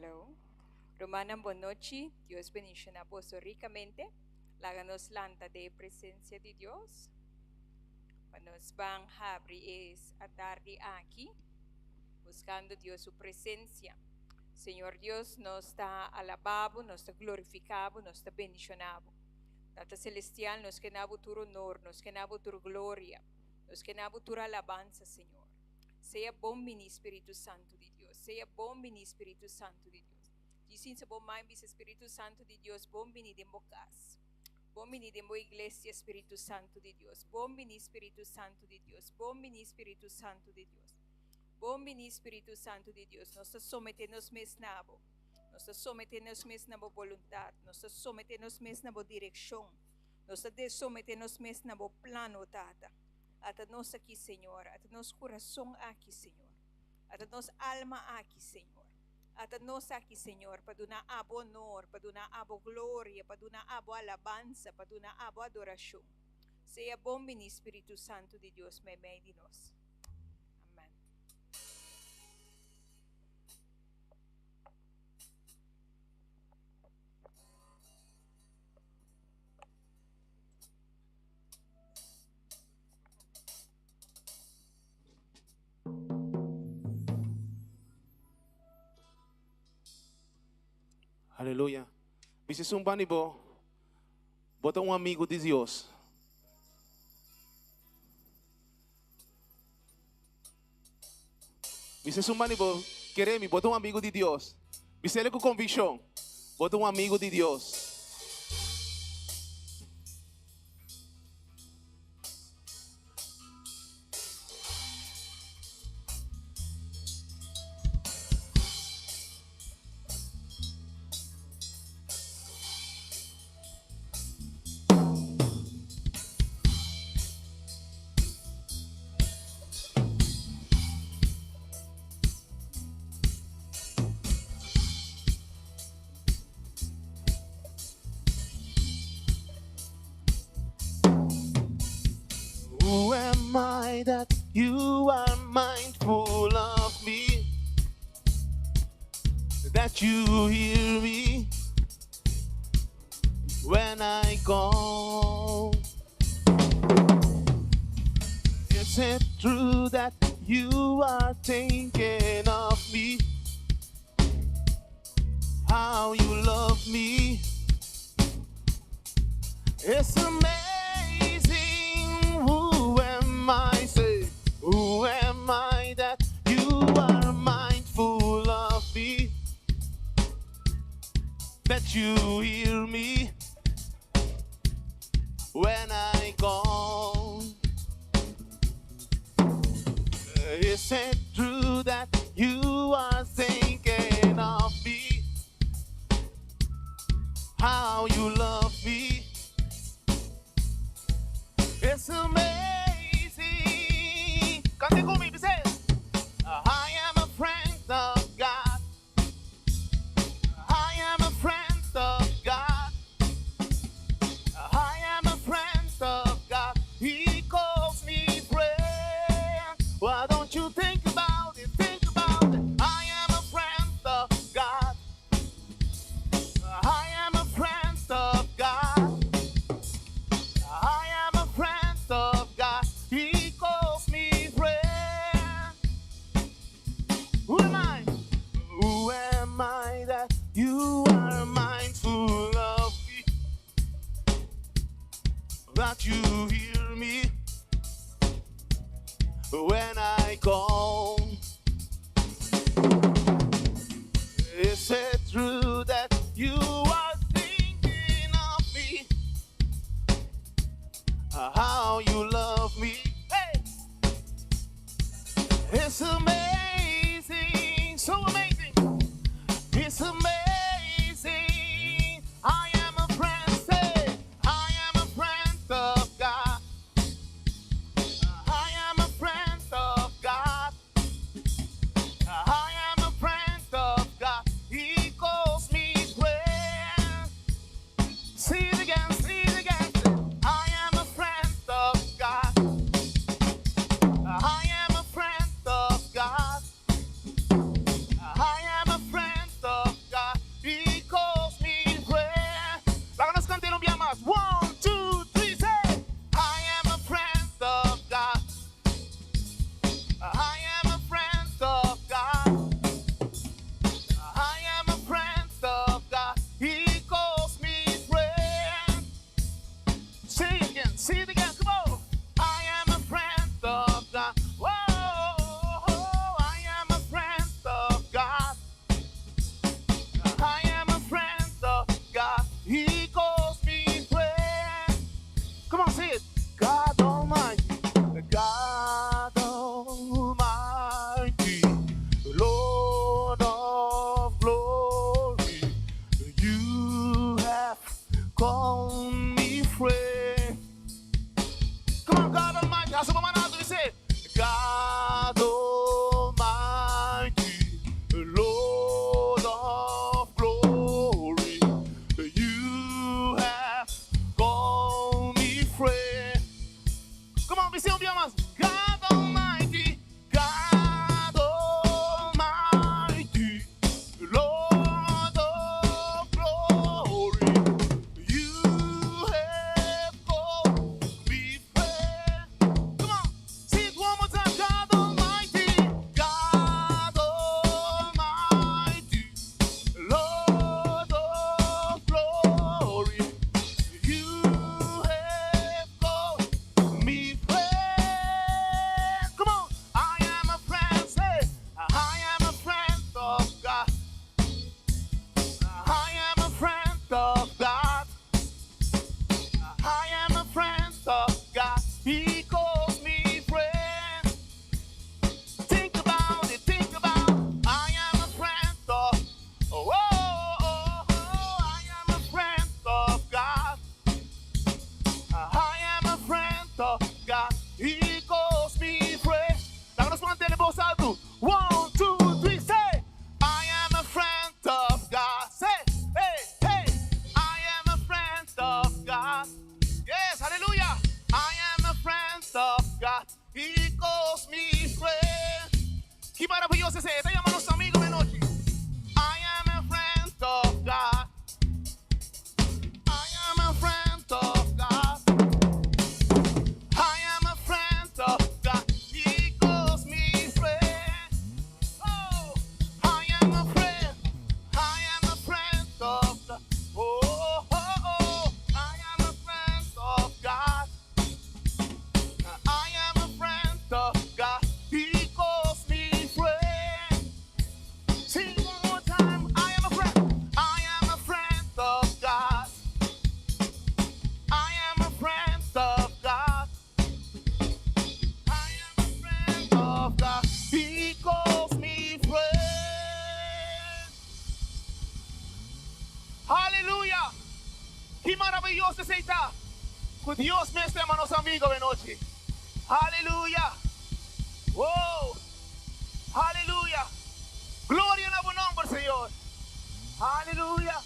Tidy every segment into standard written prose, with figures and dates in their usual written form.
Hallo. Rumannan bon nochi. Dios bendiciona boso ricamente. Laga nos lanta den e presencia di Dios. Pa nos ban habri es atardi aki buscando Dios su presencia. Señor Dios, nos ta alaba bo, nos ta glorifica bo, nos ta bendiciona bo. Tata Celestial, nos ke na bo tur honor, nos ke na bo tur gloria, nos ke na bo tur alabanza, Señor. Sea bon bini Spiritu Santu di Dios. Sea bon bini Spiritu Santu di Dios. Djis sinsa bo mai bisa Spiritu Santu di Dios bon bini den bo kas. Bon bini den bo iglesia Spiritu Santu di Dios. Bon bini Spiritu Santu di Dios. Bon bini Spiritu Santu di Dios. Bon bini Spiritu Santu di Dios. Nos ta somete nos mes na bo. Nos ta somete nos mes na bo boluntat. Nos ta somete nos mes na bo direkshon. Nos ta somete nos mes na bo plan, o Tata. Ata nos aki, Señor. Ata nos kurason aki, Señor. Ata nos alma aki, Señor. Ata nos aki, Señor, pa duna Abo honor, pa duna Abo gloria, pa duna Abo alabansa, pa duna Abo adorashon. Sea bon bini, Spiritu Santu di Dios, meimei di nos. Amen. Aleluya. Bisa esun bani bo, bo ta un amigo di Dios. Bisa esun bani bo, kere mi, bo ta un amigo di Dios. Bisele ku konvikshon, bo ta un amigo di Dios. Who am I that you are mindful of me? That you hear me when I call? Is it true that you are thinking of me? How you love me? It's amazing. Who am I? Say, who am I that you are mindful of me? That you hear me when I call. Is it true that you are thinking of me? How you love me? It's amazing. Kanta ku mi, bisa. I am a friend of God. I am a friend of God. I am a friend of God. He calls me friend. Why don't you think about it? Think about it. I am a friend of God. I am a friend of God. I am a friend of God. He calls me friend. Who am I? Who am I that you are mindful of me? That you hear me when I call. Is it true that you are thinking of me? How you love me? Hey! It's amazing, so amazing. It's amazing. I am a friend, say, I am a friend of God. I am a friend of have called me friend. Come on, God Almighty. Hasi bo man alto, bis'é. God Almighty, Lord of glory, you have called me friend. Come on, bis'é un bia mas. God Almighty, God Almighty, Lord of glory, you have called me friend. Come on, say it one more time. God Almighty, God Almighty, Lord of glory, you have called me friend. Come on, I am a friend. Say, I am a friend of God. I am a friend of God. I am a friend of God. He calls me friend. Think about it, think about it. I am a friend of, oh, oh, oh, oh, I am a friend of God. I am a friend of God. He calls me friend. Laga nos mantene bos alto. One, two, three, say. I am a friend of God. Say, hey, hey. I am a friend of God. Yes, hallelujah. I am a friend of God. He calls me friend. Ki maravioso esei. E ta yama nos amigo e nochi. I am a friend of God. I am a friend of God. I am a friend of God. He calls me friend. Oh, I am a friend. I am a friend of God. Oh, oh, oh. I am a friend of God. I am a friend of God. He calls me friend. Sing one more time. I am a friend. I am a friend of God. I am a friend of God. I am a friend of God. He calls me friend. Aleluya! Ki maravioso esei ta! Ku Dios mes ta yama nos amigo e nochi. Aleluya! Wow! Aleluya! Gloria na bo nomber, Señor. Aleluya!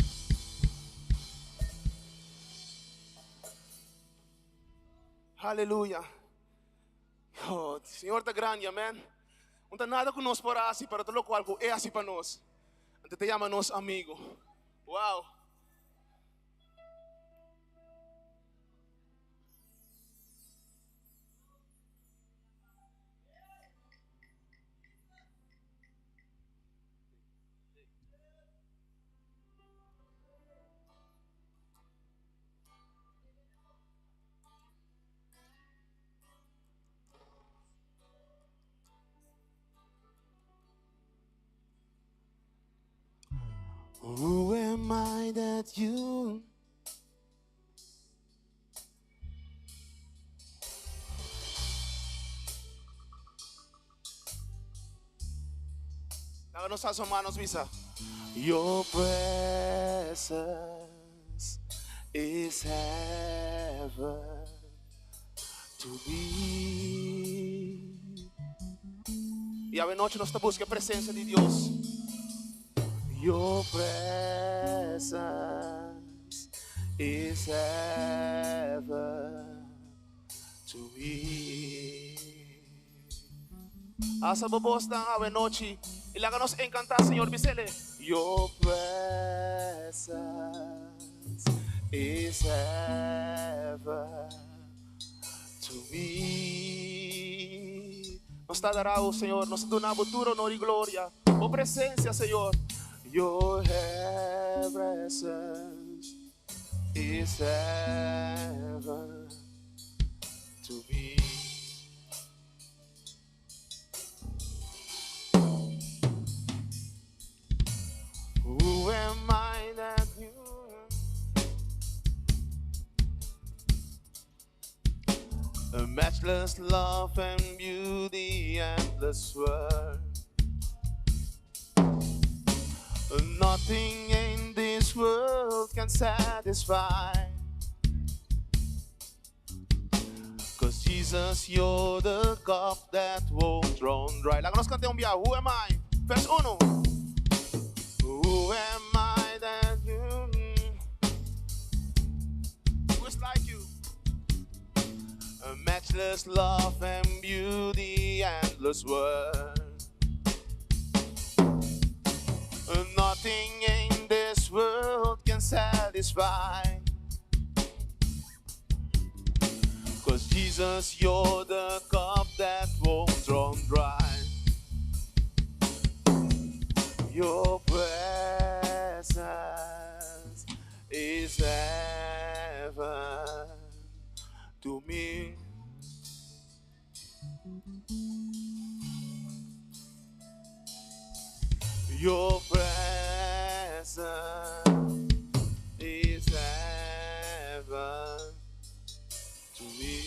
Aleluya! Oh, Señor ta grandi, amen. No ta nada ku nos por hasi, pero ta lokual ku E hasi pa nos. Anto E ta yama nos amigo. Wow! Who am I that you Laga nos asomá nos bisa. Your presence is heaven to me. I awe nochi nos ta buska e presencia di Dios. Your presence is heaven to me. Asa bo bosnan awe nochi i laga nos encantá Señor. Bisele. Your presence is heaven to me. Nos ta adorá bo, Señor. Nos ta duna bo tur honor i gloria. Bo presencia, Señor. Your presence is heaven to me. Who am I that you A matchless love and beauty endless worth. Nothing in this this world can satisfy. 'Cause Jesus, you're the cup that won't run dry. Laga nos kanta un bia, "Who Am I?" Verse 1. Who am I that you? Who is like you? A matchless love and beauty, endless worth. Nothing in this world can satisfy. 'Cause Jesus, you're the cup that won't run dry. Your presence is heaven to me. Your presence is heaven to me.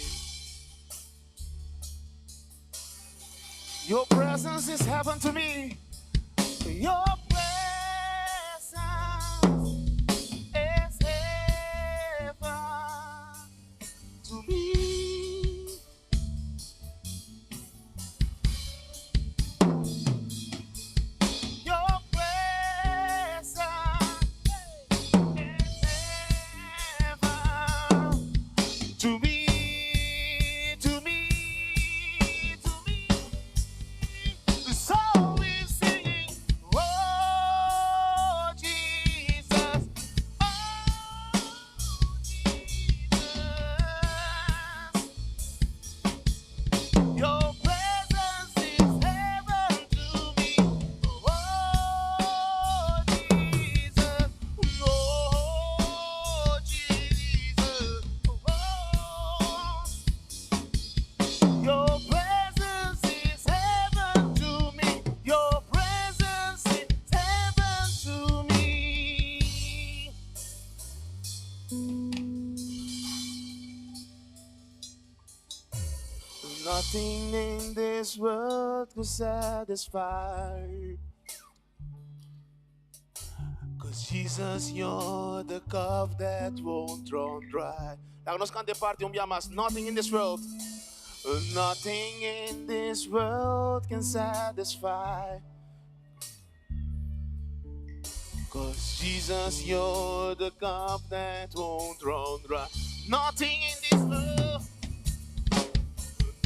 Your presence is heaven to me. Your presence is heaven to me. Your presence is heaven to me, to me, to me. The song is singing, "Oh Jesus, oh Jesus." Your presence is heaven to me. Oh Jesus, oh Jesus, oh. Your presence is heaven to me. Your presence is heaven to me. Nothing in this world could satisfy. 'Cause Jesus, you're the cup that won't run dry. Laga nos kanta e parti un bia mas. "Nothing in this world." Nothing in this world can satisfy. 'Cause Jesus, you're the cup that won't run dry. Nothing in this world.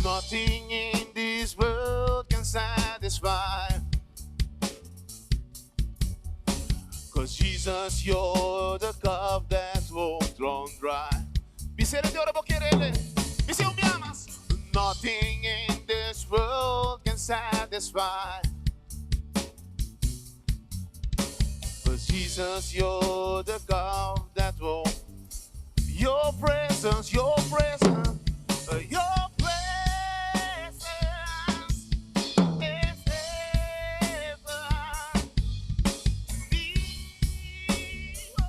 Nothing in this world can satisfy. 'Cause Jesus, you're the cup that won't run dry. Bis'é te ora bo kere. Bis'é un bia mas. Nothing in this world can satisfy. 'Cause Jesus, you're the cup that won't. Your presence, your presence is heaven to me. Oh.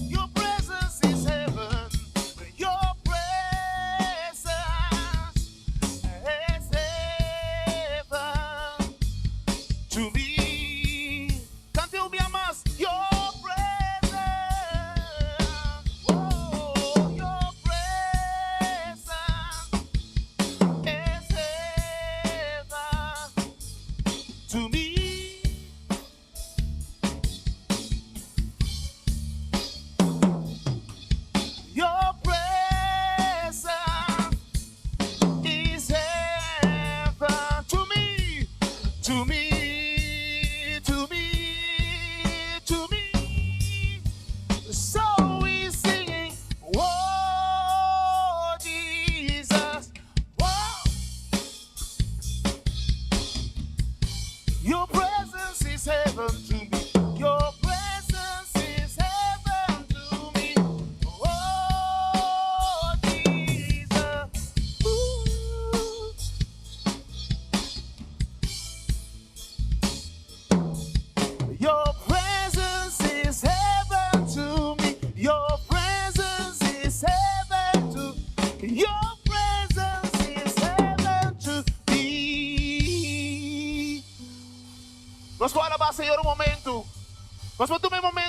Your presence is heaven. Your presence is heaven to me. Kanta un bia mas. Your presence. Oh.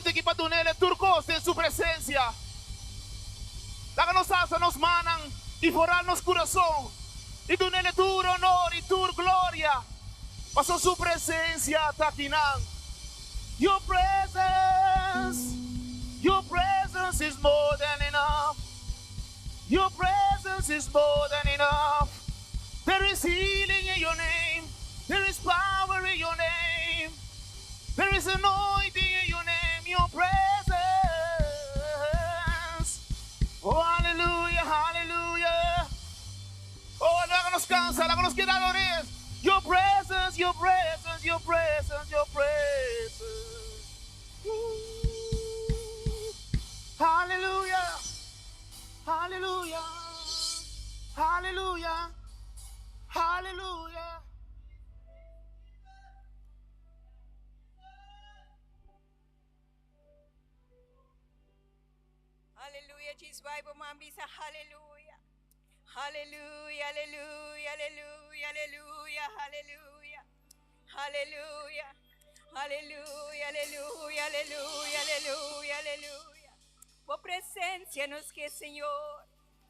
momento aki pa dun'E tur kos den Su presensia. Laga nos alsa nos mannan i foral nos kurason i dun'E tur honor i tur gloria, pasobra Su presensia ta akinan. Your presence, Your presence is more than enough. Your presence is more than enough. There is healing in your name. There is power in your name. There is anointing in your name, your presence. Oh, aleluya, aleluya. Oh, laga nos kansa, laga nos keda ador'É. Your presence, your presence, your presence, your presence. Aleluya, aleluya, aleluya, aleluya. Aleluya, Jesus Bible man bisa hallelujah. Hallelujah, hallelujah, hallelujah, hallelujah, hallelujah. Hallelujah. Hallelujah, hallelujah, hallelujah, hallelujah, hallelujah. Bo presensia nos ke, Señor.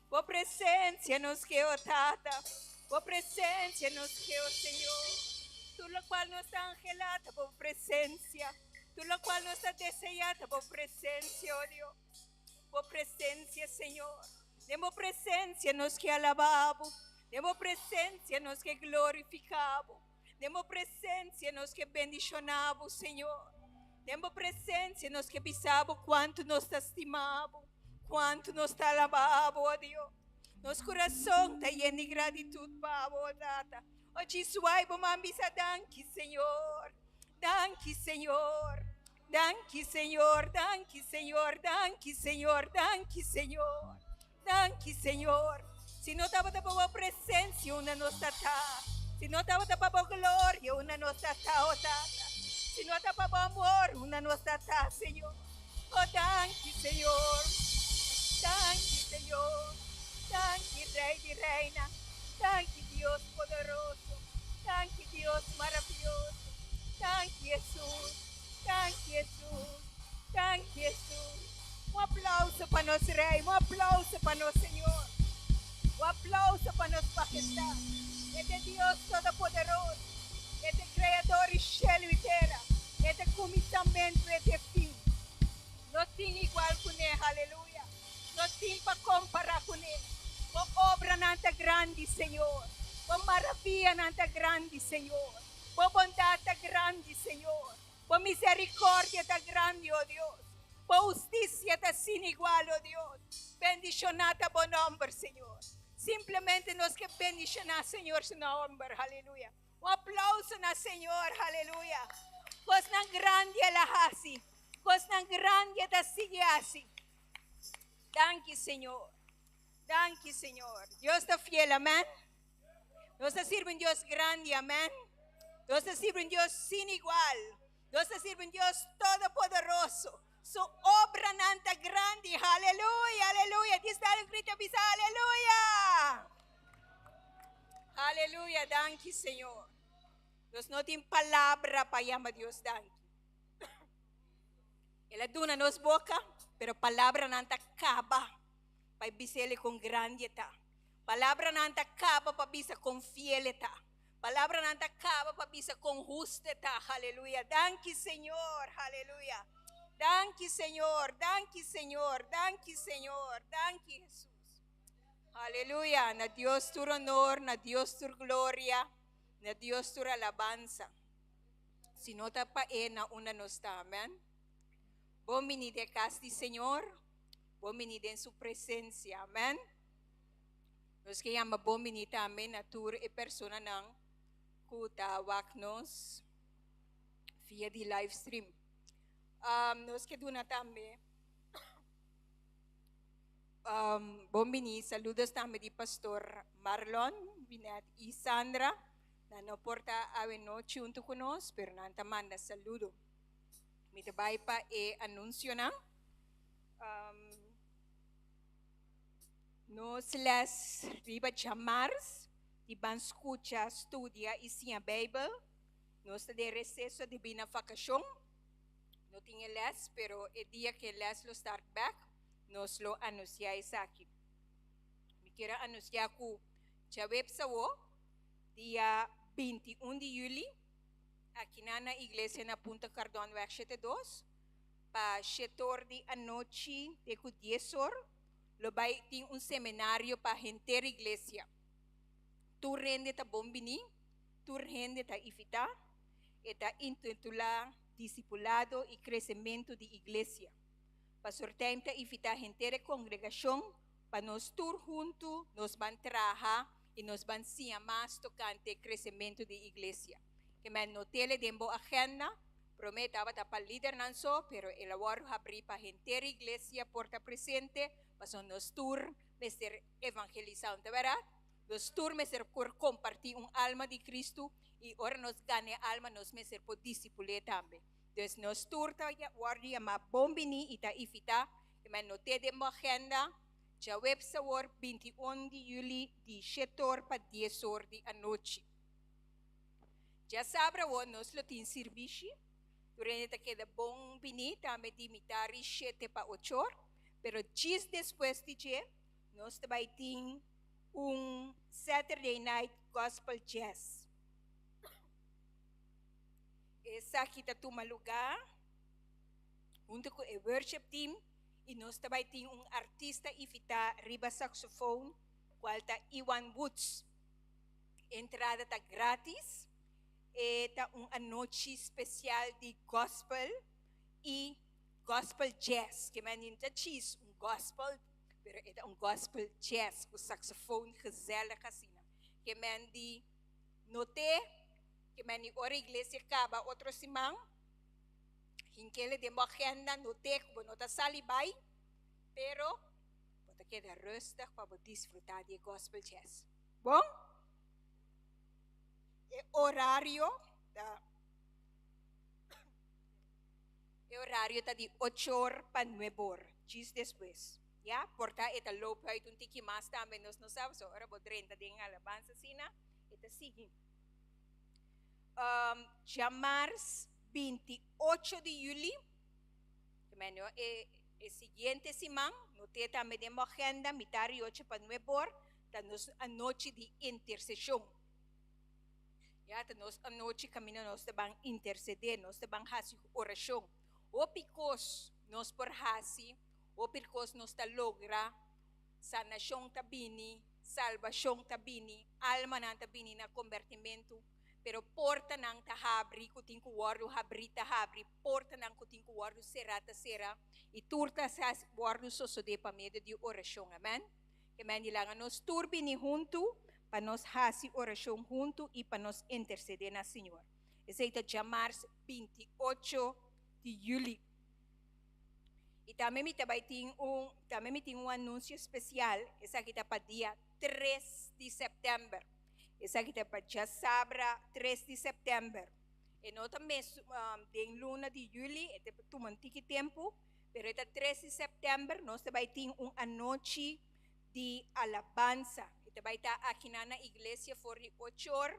Bo presensia nos ke, oh Tata. Bo presensia nos ke, oh Señor. Tur lokual nos ta anhelá ta Bo presensia. Tur lokual nos ta deseá ta Bo presensia, oh Dios. Bo presensia, Señor. Den Bo presensia nos ke alabá Bo. Den Bo presensia nos ke glorifiká Bo. Den Bo presensia nos ke bendishoná Bo, Señor. Den Bo presensia nos ke bisa Bo kuantu nos ta stima Bo, kuantu nos ta alabá Bo, oh Dios. Nos kurason ta yen di gratitut pa Bo, oh Tata. Oh Jisuai, Bo man bisa danki, Señor. Danki, Señor. Danki, Señor. Danki, Señor. Danki, Señor. Danki, Señor. Danki, Señor. Si no tabata pa bo presencia, unda nos ta ta? Si no tabata pa bo gloria, unda nos ta ta, oh Tata? Si no ta pa bo amor, unda nos ta ta, Señor? Oh, danki, Señor. Danki, Señor. Danki, Rey di Reina. Danki, Dios poderoso. Danki, Dios maravioso. Danki, Jesús. Danki, Jesús. Danki, Jesús. Un aplauso pa nos Rey, un aplauso pa nos Señor, un aplauso pa nos Majestad. E ta Dios Todopoderoso, E ta Creador di cielo y tera, E ta cuminsamentu, E ta fin. No tin igual cune, aleluya. No tin pa compara cune. Bo obranan ta grandi, Señor. Bo maravianan ta grandi, Señor. Bo bondad ta grandi, Señor. Bo misericordia ta grandi, o Dios. Bo husticia ta sin igual, o Dios. Bendiciona ta bo nomber, Señor. Simplemente nos ke bendiciona Señor su nomber, aleluya. Un aplauso na Señor, aleluya. Cosnan grandi el a haci. Cosnan grandi e ta sigui haci. Danki, Señor. Danki, Señor. Dios ta fiel, amen. Nos ta sirbi un Dios grandi, amen. Nos ta sirbi un Dios sin igual. Nos ta sirbi un Dios todopoderoso. Su obranan ta grandi. Aleluya, aleluya. Dios dal un grito bisa aleluya. Aleluya, danki Señor. Nos no tin palabra pa yama Dios danki. El a duna nos boca, pero palabranan ta caba pa bis'El con grandi e ta. Palabranan ta kaba pa bisa kon fiel e ta. Palabranan ta kaba pa bisa kon hustu e ta. Aleluya. Danki, Señor. Aleluya. Danki, Señor. Danki, Señor. Danki, Señor. Danki, Hesus. Aleluya. Na Dios tur honor, na Dios tur gloria, na Dios tur alabansa. Si no ta pa E, na unda nos ta? Amen. Bon bini den kas di Señor. Bon bini den Su presensia. Amen. Nos ke yama bon bini tambe na tur e personanan ku ta wak nos via di live stream. Um, nos ke duna tambe um, bon bini, saludos tambe di Pastor Marlon, Binet y Sandra. Nan no por ta awe nochi huntu ku nos, pero nan ta manda saludo. Mi ta bai pa e anuncionan. Um, Nos les riba djamars di ban skucha, studia i siña Beibel. Nos ta den reseso debí na vakashon. No tin e les, pero e dia ku e les lo start back, nos lo anunsiá esaki. Mi kier a anunsiá ku djaweps awo, dia 21 di yüli, akinan na iglesia na Punta Cardonweg 72, pa 7 or di anochi te ku 10 or, lo bai tin un seminario pa henter iglesia. Tur hende ta bon bini, tur hende ta invitá. E ta intitulá Disipulado i Kresementu di Iglesia. Pastor Tijm ta invitá henter e kongregashon pa nos tur huntu nos ban traha i nos ban siña mas tokante kresementu di iglesia. Ke men not'é den bo agenda, promé tabata pa lidernan so, pero el a wòrdu habrí pa henter iglesia por ta presente, pasobra nos tur mester evangelisá, no ta bèrdat? Nos tur mester por kompartí un alma di Kristu i ora nos gana e alma nos mester por disipul'é tambe. Dus nos tur ta wòrdu yamá bon biní i ta invitá, ke men not'é den bo agenda, djaweps awor 21 di yüli di 7 or pa 10 or di anochi. Djasabra awor nos lo tin sirbishi, tur hende ta keda bon biní tambe di mitar di 7 pa 8 or, pero djis despues di dje nos ta bai tin un Saturday Night Gospel Jazz. Esaki ta tuma lugá huntu ku e worship team i nos ta bai tin un artista invitá riba saxofoon, kual ta Iwan Woods. Entrada ta gratis. E ta un anochi spesial di gospel i gospel jazz. Ke men no ta djis un gospel, pero e ta un gospel jazz ku saxofoon gezellig asina. Ke men di not'é, ke men di ora iglesia kaba otro siman, hink'é den bo agenda, not'é ku bo no ta sali bai, pero bo ta keda rustig pa bo disfrutá di e gospel jazz. Bon? E orario ta di 8 or pa 9 or, djis despues. Ya, por ta e ta loop uit un tiki mas tambe, nos no sa, so ora bo drenta den alabansa asina, e ta sigui. Djamars 28 di yüli, bueno, e siguiente siman, not'é tambe den agenda, mitar di 8 pa 9 or, ta nos anochi di interseshon. Ya, ta nos anochi kaminda nos ta ban intersedé, nos ta ban hasi orashon. Hopi kos nos por hasi, hopi kos nos ta logra, sanashon ta bini, salbashon ta bini, almanan ta bini na kombertimentu, pero portanan ta habri, ku tin ku wòrdu habrí ta habri, portanan ku tin ku wòrdu será ta sera, i tur ta wòrdu sosodé pa medio di orashon. Amèn? Ke men di laga nos tur bini huntu, pa nos hasi orashon huntu i pa nos intersedé na Señor. Esei ta djamars 28 di yüli. I tambe mi tambe tin un anunsio spesial, esaki ta pa dia 3 di sèptèmber. Esaki ta pa djasabra 3 di sèptèmber. E no ta mes den luna di yüli, e ta tuma un tiki tempu, pero ta 3 di sèptèmber, nos ta bai tin un anochi di alabansa. E ta bai ta aki na iglesia for di 8 or.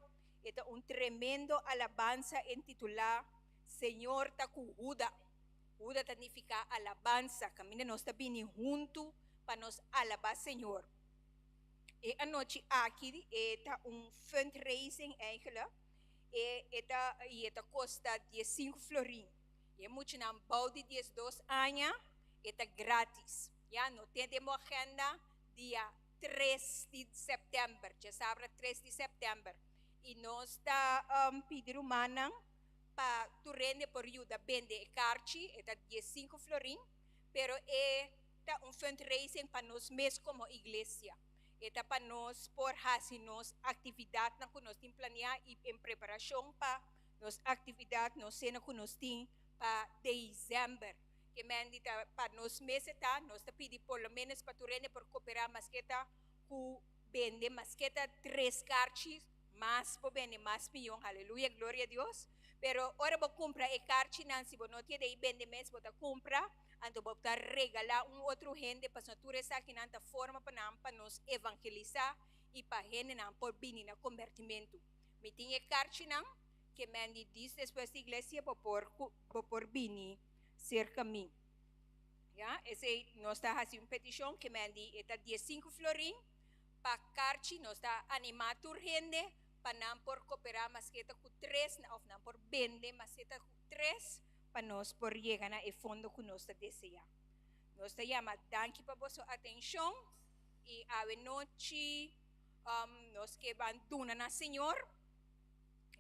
E ta un tremendo alabansa intitulá Señor ta ku Huda. Huda ta nifiká alabansa. Kaminda nos ta bini huntu pa nos alabá Señor. E anochi aki ta un fundraising eigenlijk. E ta kosta 15 florin. E muchanan bou di 12 aña, e ta gratis. Ya, not'é den agenda dia 3 di sèptèmber, djasabra 3 di sèptèmber. I nos ta pidi rumannan pa tur hende por yuda bende e karchi, e ta 15 florin, pero e ta un fundraising pa nos mes komo iglesia. E ta pa nos por hasi nos aktividatnan ku nos tin planeá i en preparashon pa nos aktividat, nos sena ku nos tin pa desèmber. Ke men di ta pa nos mes ta, nos ta pidi por lo menos pa tur hende por kooperá maske ta ku bende maske ta tres karchi, mas bo bende mas mihó, aleluya, gloria a Dios. Pero ora bo kumpra e karchinan, si bo no tin di bende mes, bo ta kumpra, anto bo ta regalá un otro hende, pasobra tur esakinan ta forma pa nan pa nos evangelisá i pa hendenan por bini na kombertimentu. Mi tin e karchinan, ke men di djis despues di iglesia bo por bini. serka mi. Ya, esei nos ta hasi un petishon ke men di e ta diesinku florin pa karchi, nos ta animá tur hende pa nan por koperá maske ta ku tres òf nan por bende maske ta ku tres pa nos por yega na e fondo ku nos ta deseá. Nos ta yama danki pa boso atenshon i awe nochi nos ke ban duna na Señor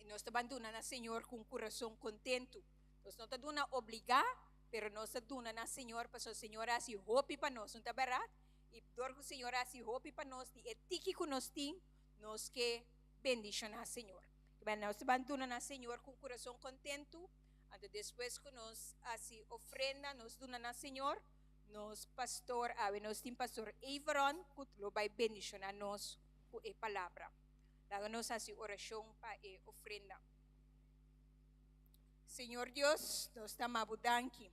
i nos ta ban duna na Señor ku un kurason kontentu. Nos no ta duna obligá, pero nos ta duna na Señor pasobra Señor a hasi hopi pa nos, no ta bèrdat? I dor ku Señor a hasi hopi pa nos di e tiki ku nos tin, nos ke bendishoná Señor. Bueno, nos ta ban duna na Señor ku un kurason kontentu, anto despues ku nos hasi ofrenda, nos duna na Señor, nos pastor, awe nos tin pastor Everon ku lo bai bendishoná nos ku e palabra. Laga nos hasi orashon pa e ofrenda. Señor Dios, nos ta ama bo danki.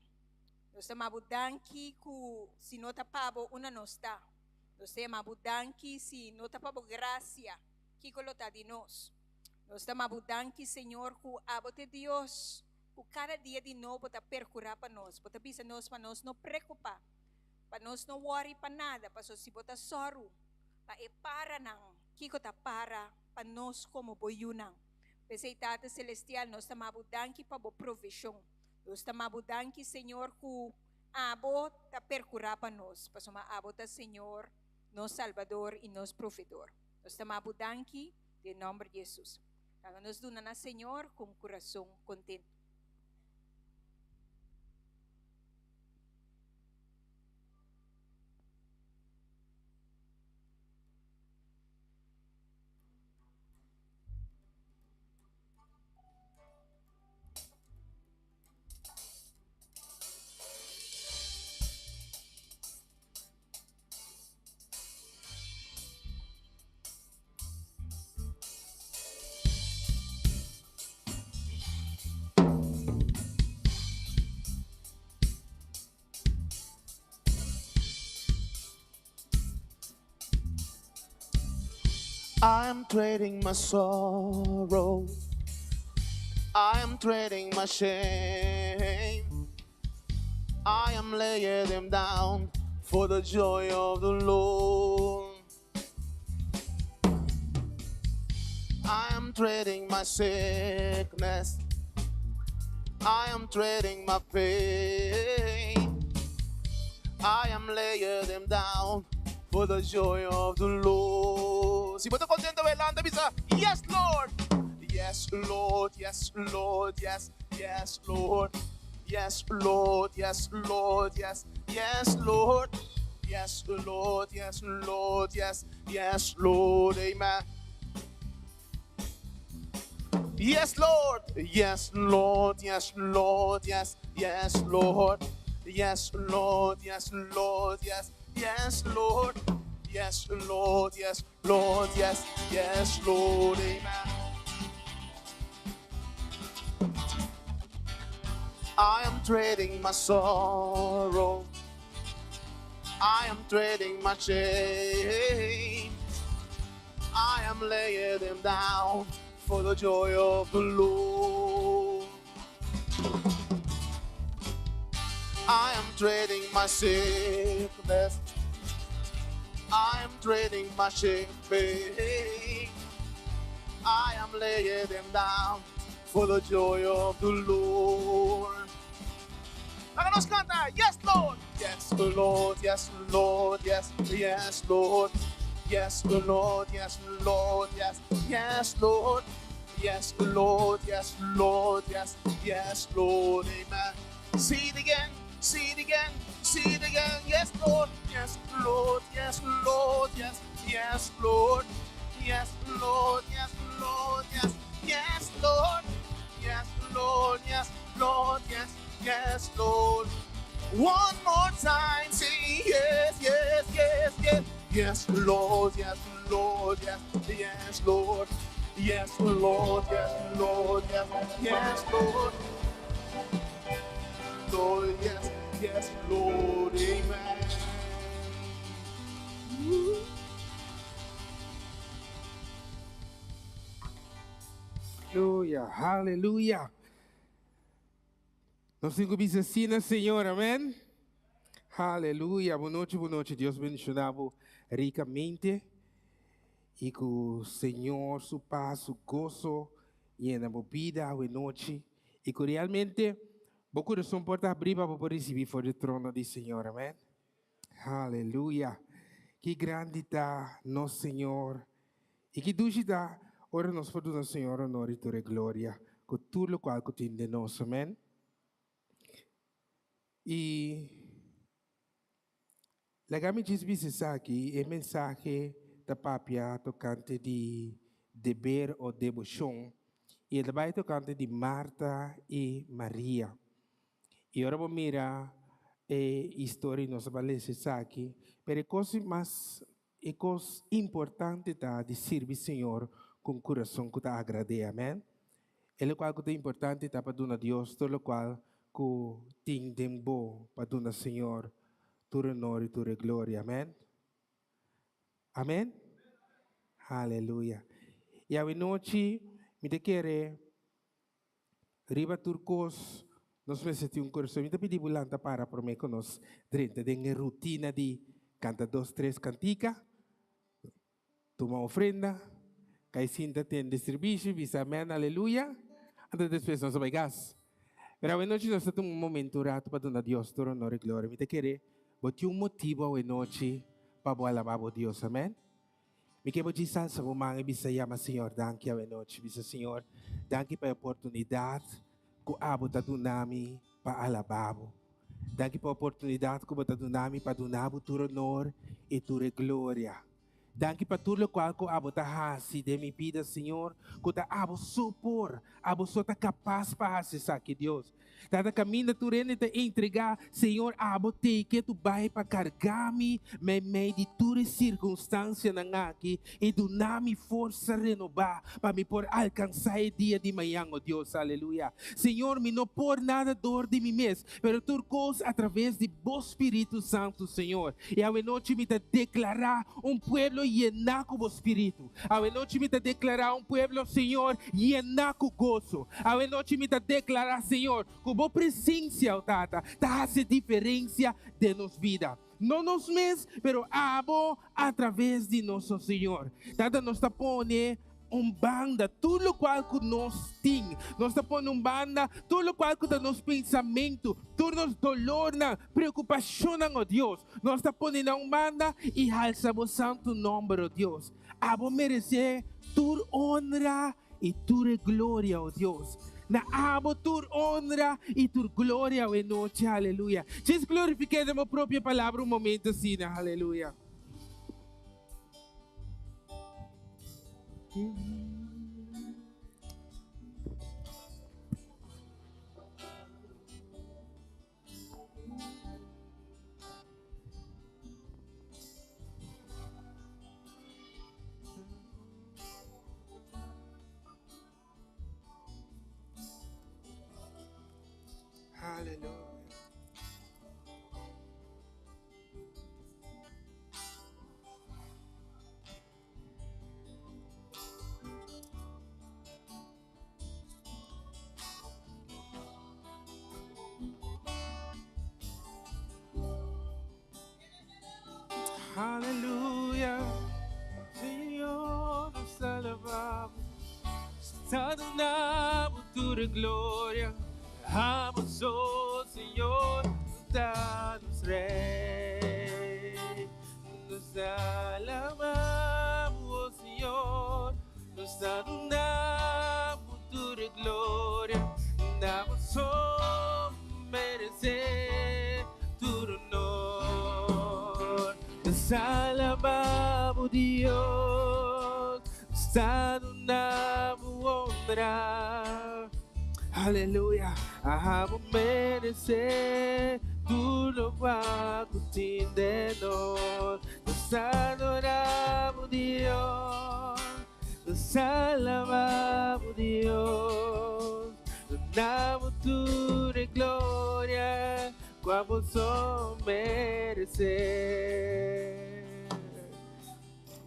Nos ta ama bo danki ku si no ta pa bo, unda nos ta? Nos ta yama bo danki si no ta pa bo grasia, kiko lo ta di nos? Nos ta ama bo danki, Señor, ku abo ta e Dios ku kada dia di nobo ta perkurá pa nos. Bo ta bisa nos pa nos no preokupá, pa nos no wòri pa nada, pasobra si bo ta sòru pa e paranan, kiko ta para pa nos komo bo yunan? P'esei, Tata Selestial, nos ta ma bo danki pa bo provishon. Nos ta ma bo danki, Señor, ku abo ta perkurá pa nos, pasobra abo ta Señor, nos Salbador i nos Provedor. Nos ta ma bo danki den nòmber di Hesus. Laga nos duna na Señor ku un kurason kontentu. I am trading my sorrow. I am trading my shame. I am laying them down for the joy of the Lord. I am trading my sickness. I am trading my pain. I am laying them down for the joy of the Lord. Si bo ta kontentu lanta bisa, Yes, Lord. Yes, Lord. Yes, Lord. Yes, yes, Lord. Yes, Lord. Yes, Lord. Yes, yes, Lord. Yes, Lord. Yes, Lord. Yes, yes, Lord. Amen. Yes, Lord. Yes, Lord. Yes, Lord. Yes, yes, Lord. Yes, Lord. Yes, Lord. Yes, yes, Lord. Yes, Lord. Yes, Lord. Yes, yes, Lord. Amen. I am trading my sorrow. I am trading my shame. I am laying them down for the joy of the Lord. I am trading my sickness. I am trading my shame. I am laying them down for the joy of the Lord. Laga nos kanta, Yes, Lord. Yes, Lord. Yes, Lord. Yes, yes, Lord. Yes, Lord. Yes, Lord. Yes, yes, Lord. Yes, Lord. Yes, Lord. Yes, yes, Lord. Amen. See it again. See it again. See it again. Yes, Lord. Yes, Lord. Yes, Lord. Yes, yes, Lord. Yes, Lord. Yes, Lord. Yes, yes, Lord. Yes, Lord. Yes, Lord. Yes, yes, Lord. One more time. Say yes, yes, yes, yes. Yes, Lord. Yes, Lord. Yes, yes, Lord. Yes, Lord. Yes, Lord. Yes, yes, Lord. Lord, yes, yes, Lord. Amen. Aleluya, aleluya. Nos tin ku bisa sí na Señor, amèn. Aleluya. Bon nochi, bon nochi. Dios bendishoná bo rikamente. I ku Señor su pas, su goso yena bo bida awe nochi. I ku realmente bo kurason por ta abrí pa bo por risibí for di trono di Señor, amèn. Aleluya. Ki grandi ta nos Señor. I ki dushi ta ora nos por duna Señor honor i tur e gloria ku tur lokual ku tin den nos. Amen. I laga mi djis bisa esaki, e mensahe ta papia tokante di deber o deboshon, i e ta bai tokante di Marta i Maria. I ora bo mira e historia, nos a bai lesa esaki, pero e kos mas E kos importante ta di sirbi Señor ku un kurason ku ta agrad'é. Amèn. E lokual ku ta importante ta pa duna Dios tur lokual ku tin den bo pa duna Señor tur honor i tur e gloria. Amèn. Amèn. Aleluya. I awenochi mi ta kere Riba tur kos, nos mester tin un kurason. Mi ta pidi bo lanta para promé ku nos drenta den e rutina di kanta dos tres kantika, tuma ofrenda, kai sinta tende sirbishi, bisa amèn, aleluya, anto despues nos a bai kas. Pero awenochi nos ta tuma un momento, un ratu pa duna Dios tur honor i gloria. Mi ta kere bo tin un motibu awenochi pa bo alabá bo Dios, amèn. Mi ke bo djis alsa bo man i bisa yama Señor danki awenochi. Bisa, Señor, danki pa e oportunidat ku abo ta duna mi pa alabá bo. Danki pa e oportunidat ku bo ta duna mi pa duna bo tur honor i tur e gloria. Danki pa tur lokual ku abo ta hasi den mi bida, Señor, ku ta abo so por, abo so ta kapas pa hasi esaki, Dios. Tata kaminda tur hende ta entregá, Señor, abo tei ke tu bai pa kargá mi meimei di tur e sirkunstansianan aki i duna mi forsa renobá pa mi por alkansá e dia di mañan, o Dios. Aleluya. Señor, mi no por nada dor di mi mes, pero tur kos atraves di bo Spiritu Santu, Señor. I awenochi mi ta deklará un pueblo yená ku bo Spiritu. Awenochi mi ta deklará un pueblo, Señor, yená ku goso. Awenochi mi ta deklará, Señor, ku Bo presensia, o Tata, ta hasi diferensia den nos bida. No nos mes, pero Abo atraves di nos, o Señor. Tata, nos ta pone un banda tur lokual ku nos tin. Nos ta pone un banda tur lokual ku ta nos pensamentu, tur nos dolornan, preokupashonnan, o Dios. Nos ta pone na un banda i halsa bo santu nòmber, o Dios. Abo meresé tur onra i tur e gloria, o Dios. Na abo tur onra i tur gloria awe nochi. Aleluya. Djis glorifik'é den bo propio palabra un momento asina. Aleluya. Hallelujah. Aleluya, Señor, nos alabamos. Ta dunabo tur e gloria. Abo so, Señor, ta nos Rey. Nos alabamos, oh Señor. Nos ta dunabo tur e gloria. Abo so merece tur honor. Nos alabamos, Dios. Nos ta dunabo honra. Aleluya. Abo merece tur lokual ku tin den nos. Nos adoramos, Dios. Nos alabamos, Dios. Damos tur e gloria ku abo so merece.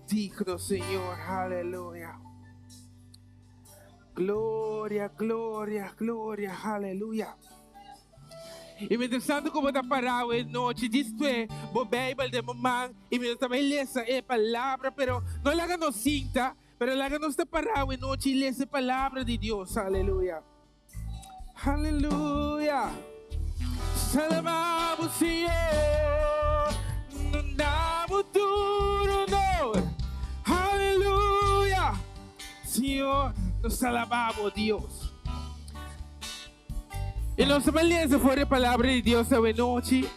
Digno, Señor. Aleluya. Gloria, gloria, gloria. Aleluya. I mientras tantu ku bo ta pará e nochi, djis bo Beibel den bo man i mi ta bai lesa e palabra, pero no laga nos sinta, pero laga nos ta pará e nochi i lesa e palabra di Dios. Aleluya. Aleluya. Alabá Señor. Duna Bo tur honor. Aleluya. Señor, nos alabá Dios. I nos ta lesa for e palabra di Dios e nochi.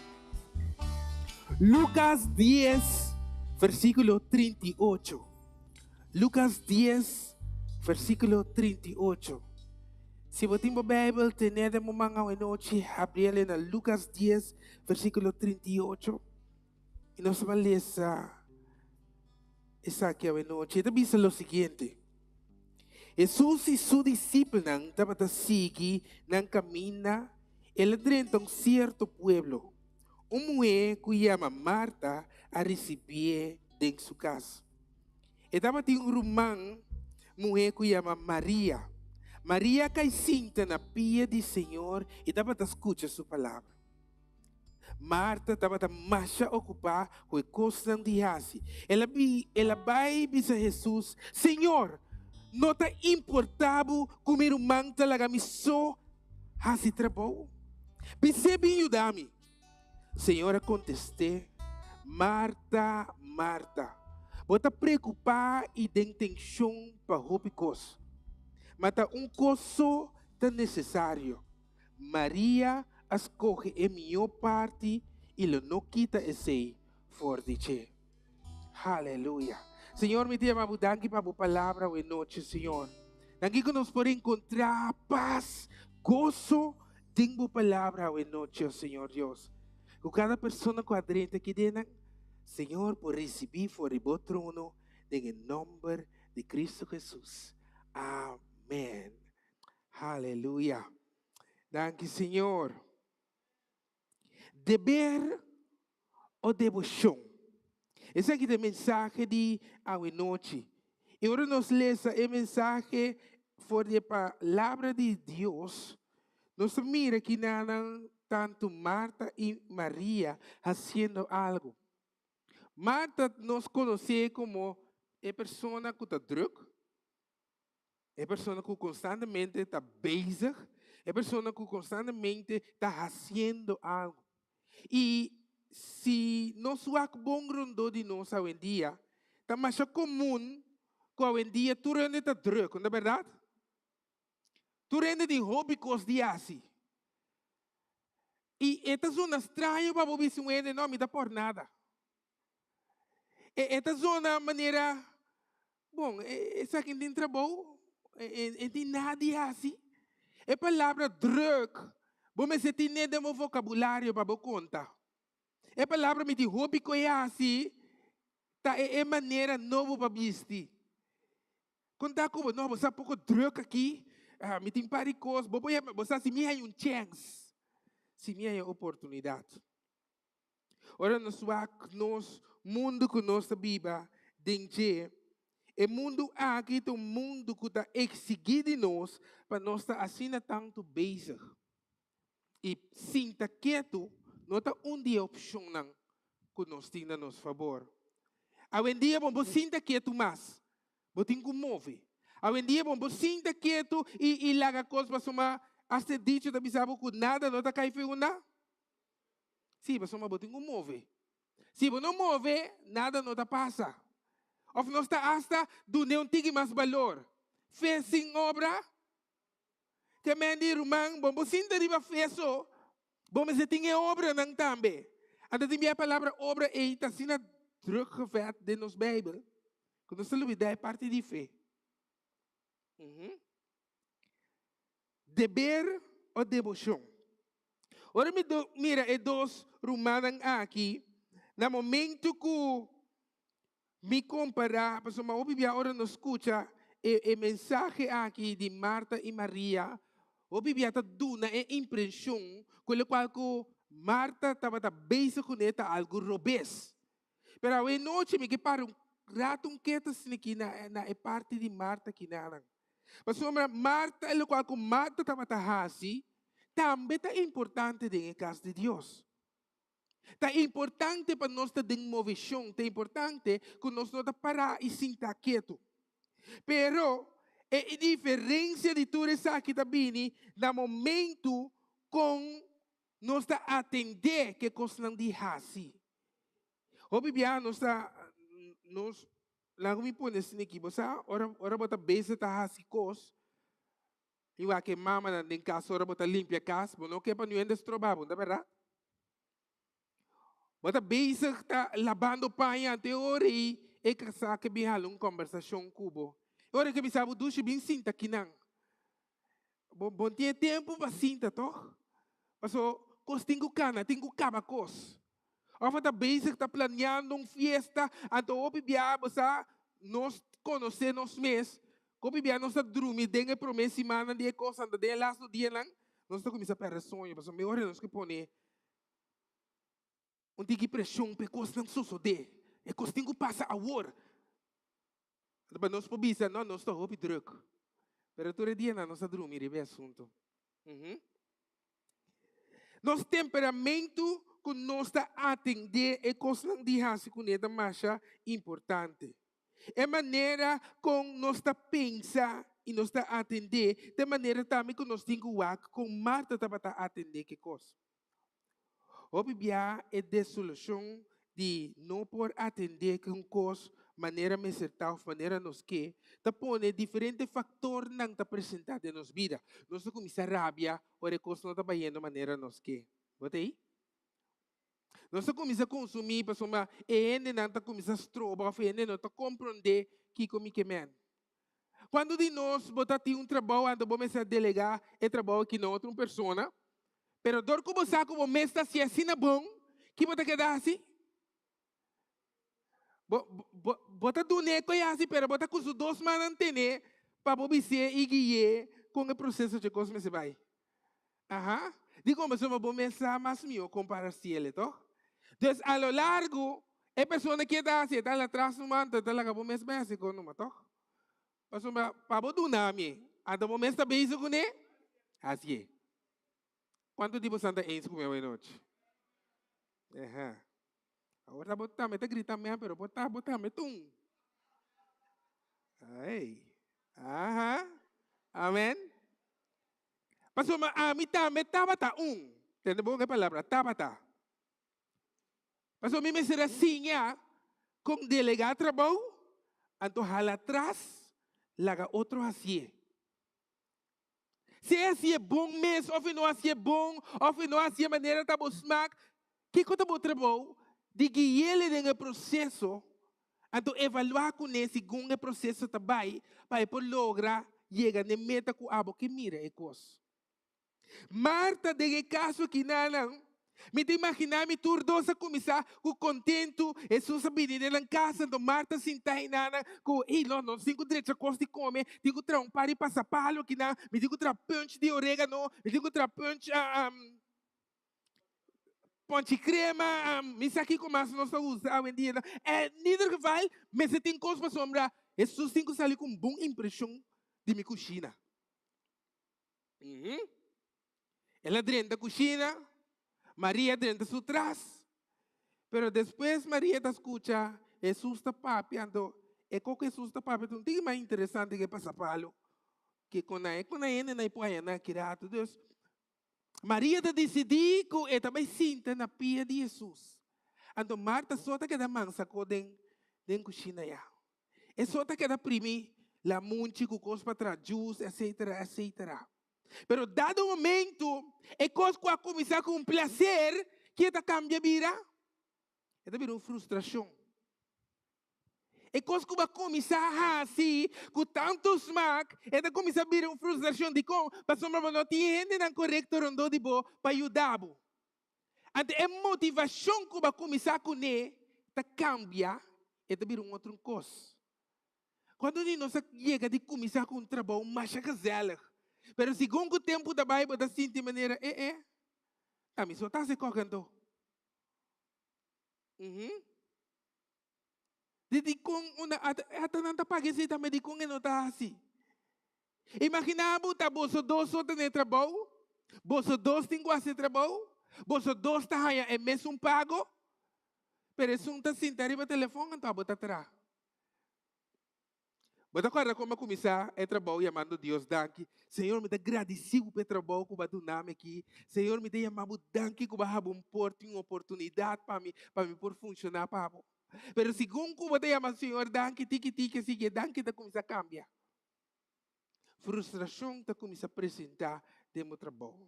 Lucas 10, versíkulo 38. Lucas 10, versíkulo 38. Si bo tin Beibel, tene den man e nochi, habri na Lucas 10, versíkulo 38. I nos ta bai lesa esaki e nochi. E ta bisa lo siguiente. Jesus i su disipelnan tabata sigui nan kaminda, el a drenta un sierto pueblo. Un muhé ku yama Marta a risibié den su kas. E tabatin un ruman muhé ku yama Maria. Maria a kai sinta na pia di Señor i tabata skucha su palabra. Marta tabata masha okupá ku e kosnan di hasi. El a bi, el a bai bisa Jesus, Señor, no ta importá bo ku mi ruman ta laga mi so hasi trabou? Bis'é bin yuda mi. Señor a kontest'é, Marta, Marta, bo ta preokupá i den tenshon pa hopi kos. Ma ta un kos so ta nesesario. Maria a skohe e mihó parti i lo no kita esei for di dje. Aleluya. Señor, mi ta yama bo danki pa bo palabra e nochi, Señor. Danki ku nos por enkontrá pas, goso den bo palabra e nochi, Señor Dios. Ku kada persona ku a drenta aki den, Señor, por risibí for di bo trono den e nòmber di Kristu Jesus. Amèn. Aleluya. Danki, Señor. Deber òf deboshon? Esaki ta e mensahe di awe nochi. I ora nos lesa e mensahe for di e palabra di Dios, nos mira ku tantu Marta i Maria hasiendo algu. Marta nos konosé komo e persona ku ta drùk, e persona ku konstantemente ta bezig, e persona ku konstantemente ta hasiendo algu. I si nos wak bon rondó di nos awendia, ta mas komun ku awendia tur hende ta drùk, no ta bèrdat? Tur hende tin hopi kos di hasi. I e ta zona straño pa bo bisa un hende, no, mi ta por nada. E ta zona manera, bon, esaki no tin trabou, e tin nada di hasi. E palabra drùk, bo mester tin den bo vokabulario pa bo konta. E palabra mi tin hopi kos hasi, ta e manera nobo pa bisti. Konta ku bo, no, bo sa poko drùk aki, ah, mi tin par di kos, bo por bo sa si mi hay un chèns, si mi hay oportunidat. Ora nos wak nos mundu ku nos ta biba den dje, e mundu aki ta un mundu ku ta eksigí di nos pa nos ta asina tantu bezig. I sinta ketu no ta un di e opshonnan ku nos tin na nos fabor. Awendia bo no por sinta ketu mas, bo tin ku move. Awendia bo no por sinta ketu i laga kos pasobra hasta e dicho ta bisa bo ku nada no ta kai for unda. Sí, pasobra bo tin ku move. Si bo no move, nada no ta pasa. Òf nos ta hasta duna un tiki mas balor. Fe sin obra, ke men di ruman, bo no sinta riba fe so, bo mester tin e obranan tambe. Anto tin e palabra obra ei ta asina druk gevet den nos Beibel, ku nos ta lubidá e parti di fe. Deber òf deboshon? Ora mi mira e dos rumannan aki, na momento ku mi kompará, pasobra hopi bia ora nos skucha e mensahe aki di Marta i Maria, hopi bia ta duna e impreshon ku lokual ku Marta tabata bezig kuné ta algu robes. Pero awe nochi mi ke para un ratu un ketu asina na e parti di Marta akinan. Pasobra Marta, lokual ku Marta tabata hasi, tambe ta importante den e kas di Dios. Ta importante pa nos ta den moveshon, ta importante ku nos no ta pará i sinta ketu. Pero e diferensia di tur esaki ta bini na momentu kon nos ta atendé ku e kosnan di hasi. Hopi biaha nos ta, nos, laga mi pone asina aki, bo sa ora ora bo ta bezig ta hasi kos, mi wak e mamanan den kas ora bo ta limpia kas, bo no ke pa niun hende stroba bo, no ta bèrdat? Bo ta bezig ta labando paña ante ora ei e kasá ke bin hala un kòmbersashon ku bo. E ora ke bisa bo dushi bin sinta akinan. Bo bo tin e tempu pa sinta tòg? Paso kos tin ku kana, tin ku kaba kos. Òf bo ta bezig ta planeando un fiesta, anto hopi biaha bo sa nos konosé nos mes, hopi biaha nos ta drumi den e promé simannan di e kos, anto den e lastu dianan nos ta kuminsá pèrdè soño, pasobra mehor nos ke pone un tiki preshon pa e kosnan sosodé. E kos tin ku pasa awor. Anto pa nos por bisa, no, nos ta hopi drùk. Pero tur e dianan nos a drumi riba e asuntu. Nos temperamentu ku nos ta atendé e kosnan di hasi kuné ta masha importante. E manera kon nos ta pensa i nos ta atendé ta e manera tambe ku nos tin ku wak kon Marta tabata atendé ku e kos. Hopi bia e desolushon di no por atendé ku un kos manera mester ta òf manera nos ke, ta pone diferente faktornan ta presentá den nos bida. Nos ta kuminsá rabia ora e kos no ta bayendo manera nos ke. Bo ta ei? Nos ta kuminsá konsumí pasobra e hendenan ta kuminsá stroba òf e hende no ta komprondé kiko mi ke men. Kuantu di nos bo ta tin un trabou anto bo mester a delegá e trabou aki na otro un persona, pero dor ku bo sa ku bo mes ta hasi asina bon, ki bo ta keda hasi? Bo, bo, bo ta dun'é ku e hasi, pero bo ta ku su dos mannan ten'é pa bo bis'é i gui'é kon e proseso dje kos mester bai. Aha. Dikon? Pasobra bo mes sa mas mihó kon para hasiel, tòg? Dus a lo largu, E persona ke ta hasi e ta latras numa anto e ta laga bo mes bai hasi kon numa tòg? Pasobra pa bo duna mi anto bo mes ta bezig kuné? Hasié. Kuantu di bosan ta eens ku mi awe nochi? Eha. Awor ta bo tambe ta grita amèn pero bo ta bo tambe tun. Ai. Aha. Amèn. Pasobra ami tambe tabata un. Tende bon e palabra tabata. Pasobra mi mester a siña kon delegá trabou, anto hala atras laga otro hasié. Si e hasié bon mes òf e no hasié bon òf e no hasié manera ta bo smak, kiko ta bo trabou? Di gui'el den e proseso, anto evaluá kuné segun e proseso ta bai pa e por logra yega n'e meta ku abo ke mira e kos. Marta den e kaso aki nanan, mi ta imaginá mi tur dos a kuminsá ku kontentu, Hesus a bini den nan kas, anto Marta a sinta hinanan ku, Ey, no, nos tin ku drecha kos di kome, tin ku traha un par di pasapalo akinan, mi tin ku traha punch di orégano, mi tin ku traha punch ponchi krema, mi sa kiko mas nos ta usa awendia. En ieder geval, mester tin kos pasobra Hesus tin ku sali ku un bon impreshon di mi kushina. El a drenta kushina, Maria a drenta su tras. Pero despues Maria ta skucha Hesus ta papia, anto e kos ku Hesus ta papia ta un tiki mas interesante ke pasapalo ke kon nan e kon nan hende nan por haña nan aki rato. Dus Maria ta disidí ku e ta bai sinta na pia di Hesus. Anto Marta so ta keda mansa ko den den kushina ya. E so ta keda primi lamunchi ku kos pa traha juice etcetera etcetera. Pero dado momento e kos ku a kuminsá ku un plaser ke ta kambia bira? E ta bira un frustrashon. E kos ku bo a kuminsá hasi ku tantu smak e ta kuminsá bira un frustrashon. Dikon? Pasobra bo no tin hendenan korekto rondó di bo pa yuda bo. Anto e motivashon ku bo a kuminsá kuné ta kambia, e ta bira un otro kos. Kuantu di nos a yega di kuminsá ku un trabou masha gezellig, pero segun ku tempu ta bai bo ta sinti manera, e e, ta mi so ta hasi kòke anto. Uhum. Di dikon una ata nan ta paga esei tambe dikon e no ta hasi. Imaginá bo ta boso dos so ta na e trabou. Boso dos tin ku hasi trabou? Boso dos ta haña e mesun pago? Pero esun ta sinta riba telefon anto abo ta traha. Bo ta kòrda kon bo a kuminsá e trabou yamando Dios danki? Señor, mi ta gradisí bo pa e trabou ku bo a duna mi aki. Señor, mi ta yama bo danki ku bo a haba un porta i un oportunidat pa mi, pa mi por funshoná pa bo. Pero segun ku bo ta yama Señor danki, tiki tiki así e danki ta kuminsá kambia. Frustrashon ta kuminsá presentá den bo trabou.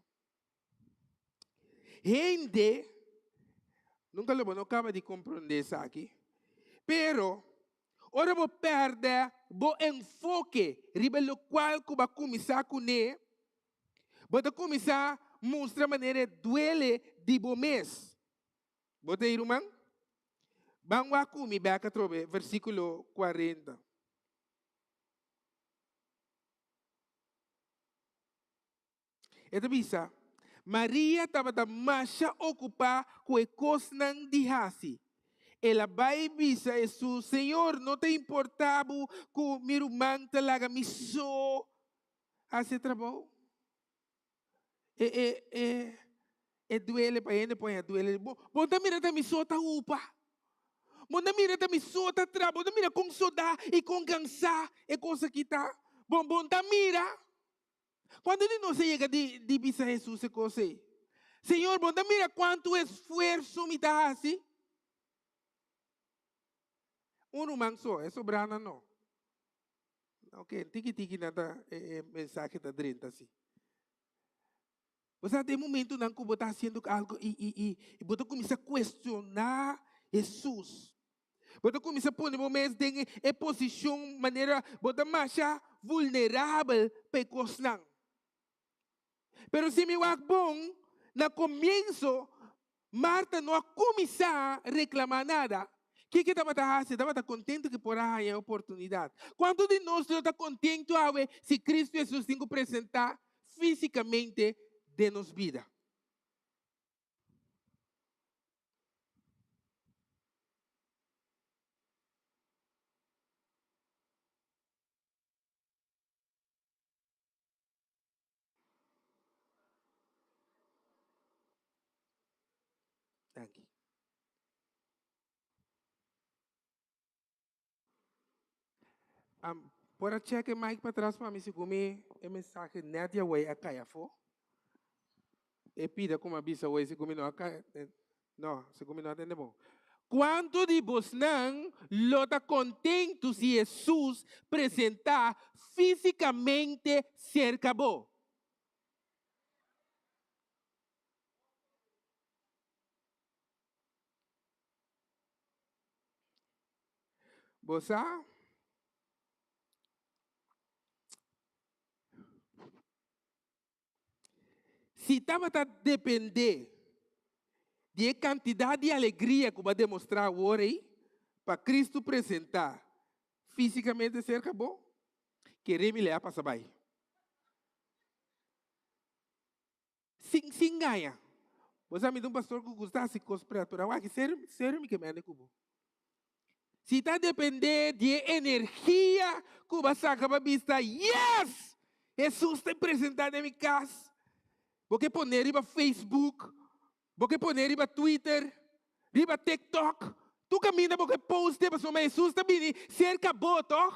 Hende, nunka lo bo no kaba di komprondé esaki, pero ora bo pèrdè bo enfoke riba lokual ku bo a kuminsá kuné, bo ta kuminsá mustra manera e duele di bo mes. Bo ta ei, ruman? Ban wak ku mi bèk atrobe versíkulo 40. E ta bisa, Maria tabata masha okupá ku e kosnan di hasi. El a bai bisa Hesus, Señor, no ta importá bo ku mi ruman ta laga mi so hasi e trabou? E, e, e, e duele pa hende pon e duele. Bo, bo ta mira ta mi so ta upa. Bo ta mira ta mi so ta tra. Bo ta mira kon sodá i kon kansá e kos aki ta. Bo, bo ta mira. Cuantu di nos a yega di di bisa Hesus e cos ei? Señor, bo ta mira cuantu esfuerso mi ta haci? Un ruman so, e sobranan no. Ok, tiki tiki nan ta e e mensahe ta drenta asi. Bo sa den momentunan ku bo ta hasiendo algu i i i i bo ta kuminsá kuestioná Hesus. Bo ta kuminsá pone bo mes den e posishon manera bo ta masha vulnerabel pa e kosnan. Pero si mi wak bon, na komienso Marta no a kuminsá reklamá nada. Kiko e tabata hasi? E tabata kontentu ku e por a haña e oportunidat. Kuantu di nos lo ta kontentu awe si Kristu Hesus tin ku presentá físikamente den nos bida? Danki. Um, por a check e mic patras pa mi si mi e mensahe net ya way a kai afó. E pida como a bisa way si mi no a kai. Eh, no, si mi no a tende bon. Kuantu di bosnan lo ta kontentu si Hesus presentá físikamente serka bo? Bo sa? Si tabata dependé di e kantidat di alegria ku bo a demostrá awor ei pa Kristu presentá físikamente serka bo, kere mi lei a pasa bai. Sin sin gaña. Bo sa mi ta un pastor ku gusta hasi kos pret, pero awor aki serio serio mi ke mende ku bo. Si ta dependé di e energia ku bo a saka pa bisa, Yes! Hesus ta presentá den mi kas. Bo ke pone riba Facebook, bo ke pone riba Twitter, riba TikTok, tur kaminda bo ke poste pasobra Hesus ta bini serka bo, tòg?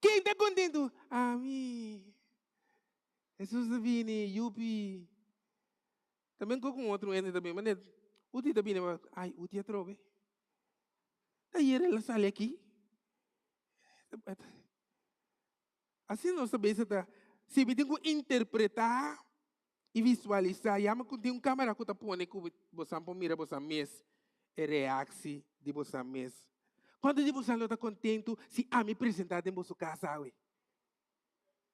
Ken ta kontentu? Ami. Hesus ta bini, yupi. Ta ben ku otro hende ta bin, mane Uti ta bini, ay Uti atrobe. Ta ayer el a sali aki. Asina nos ta bisa ta, si mi tin ku interpretá i visualisá, yama ku tin un kamera ku ta pone ku bosan por mira bosan mes e reaksi di bosan mes. Kuantu di bosan lo ta kontentu si ami presentá den boso kas awe?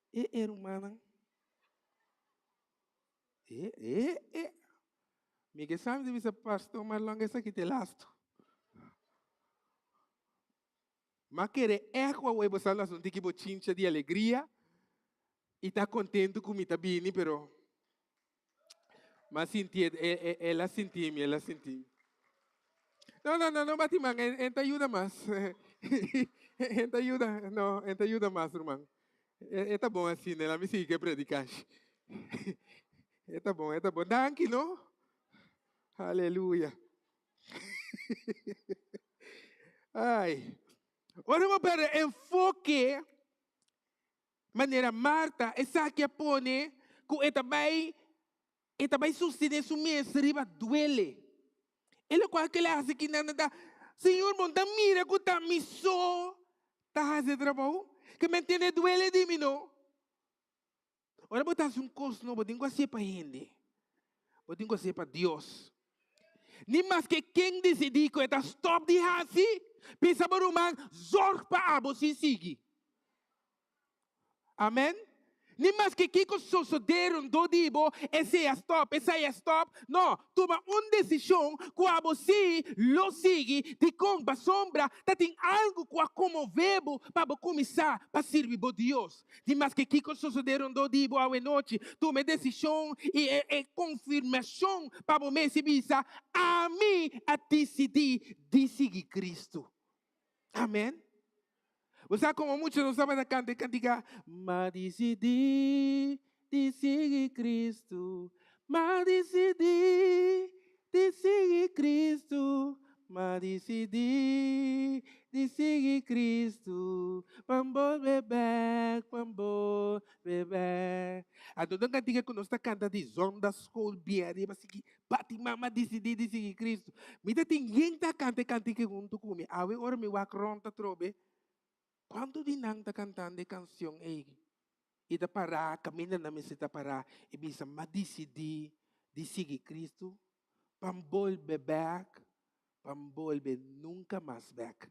E e rumannan. E, e, e. Mi ke sa mi ta bisa Pastor Marlon esaki ta e lastu. Ma kere ègt wou bo sa lo asuntu ki bo chincha di alegria i ta kontentu ku mi ta bini pero ma sinti el a sinti mi el a sinti mi. No no no no bati man en ta yuda mas en ta yuda no en ta yuda mas ruman. E ta bon asina, laat mi sigui ku e predikashi. E ta bon, e ta bon. Danki, no? Aleluya. Ai. Ora bo perde enfoke, manera Marta, esaki a pone ku e ta bai E ta bai sostené su mes riba duele. E lokual ku el a hasi kinan ta, Señor, bo no ta mira ku ta mi so ta hasi e trabou? Ke mi a tene duele di mi no. Ora bo ta hasi un kos no, bo tin ku hasié pa hende. Bo tin ku hasié pa Dios. Ni maske ken disidí ku e ta stòp di hasi, bisa bo ruman, Zòrg pa abo sin sigui. Amen. Ni maske kiko sosodé rondó di bo, esei a stòp, esei a stòp. No, tuma un desishon ku abo sí lo sigui. Dikon? Pasobra ta tin algu ku a konmové bo pa bo kuminsá pa sirbi bo Dios. Ni maske kiko sosodé rondó di bo awenochi, tuma e desishon i e konfirmashon pa bo mes i bisa, Ami a disidí di sigui Kristu. Amen. Bo sa komo mucha nos tabata kanta e kantika, M'a disidí di sigui Kristu, m'a disidí di sigui Kristu, m'a disidí di sigui Kristu, pa N bolbe bèk, pa N bolbe bèk. Anto den kantika ku nos ta kanta di zondagschool bien ariba sigui Bati mama disidí di sigui Cristo. Mi ta tin yen ta kanta e kantika huntu ku mi. Awe ora mi wak rònt atrobe, kuantu di nan ta kantando e kansion ei i ta pará kaminda nan mester ta pará i bisa, M'a disidí di sigui Cristo pa N bolbe bèk, pa N bolbe nunka mas bèk.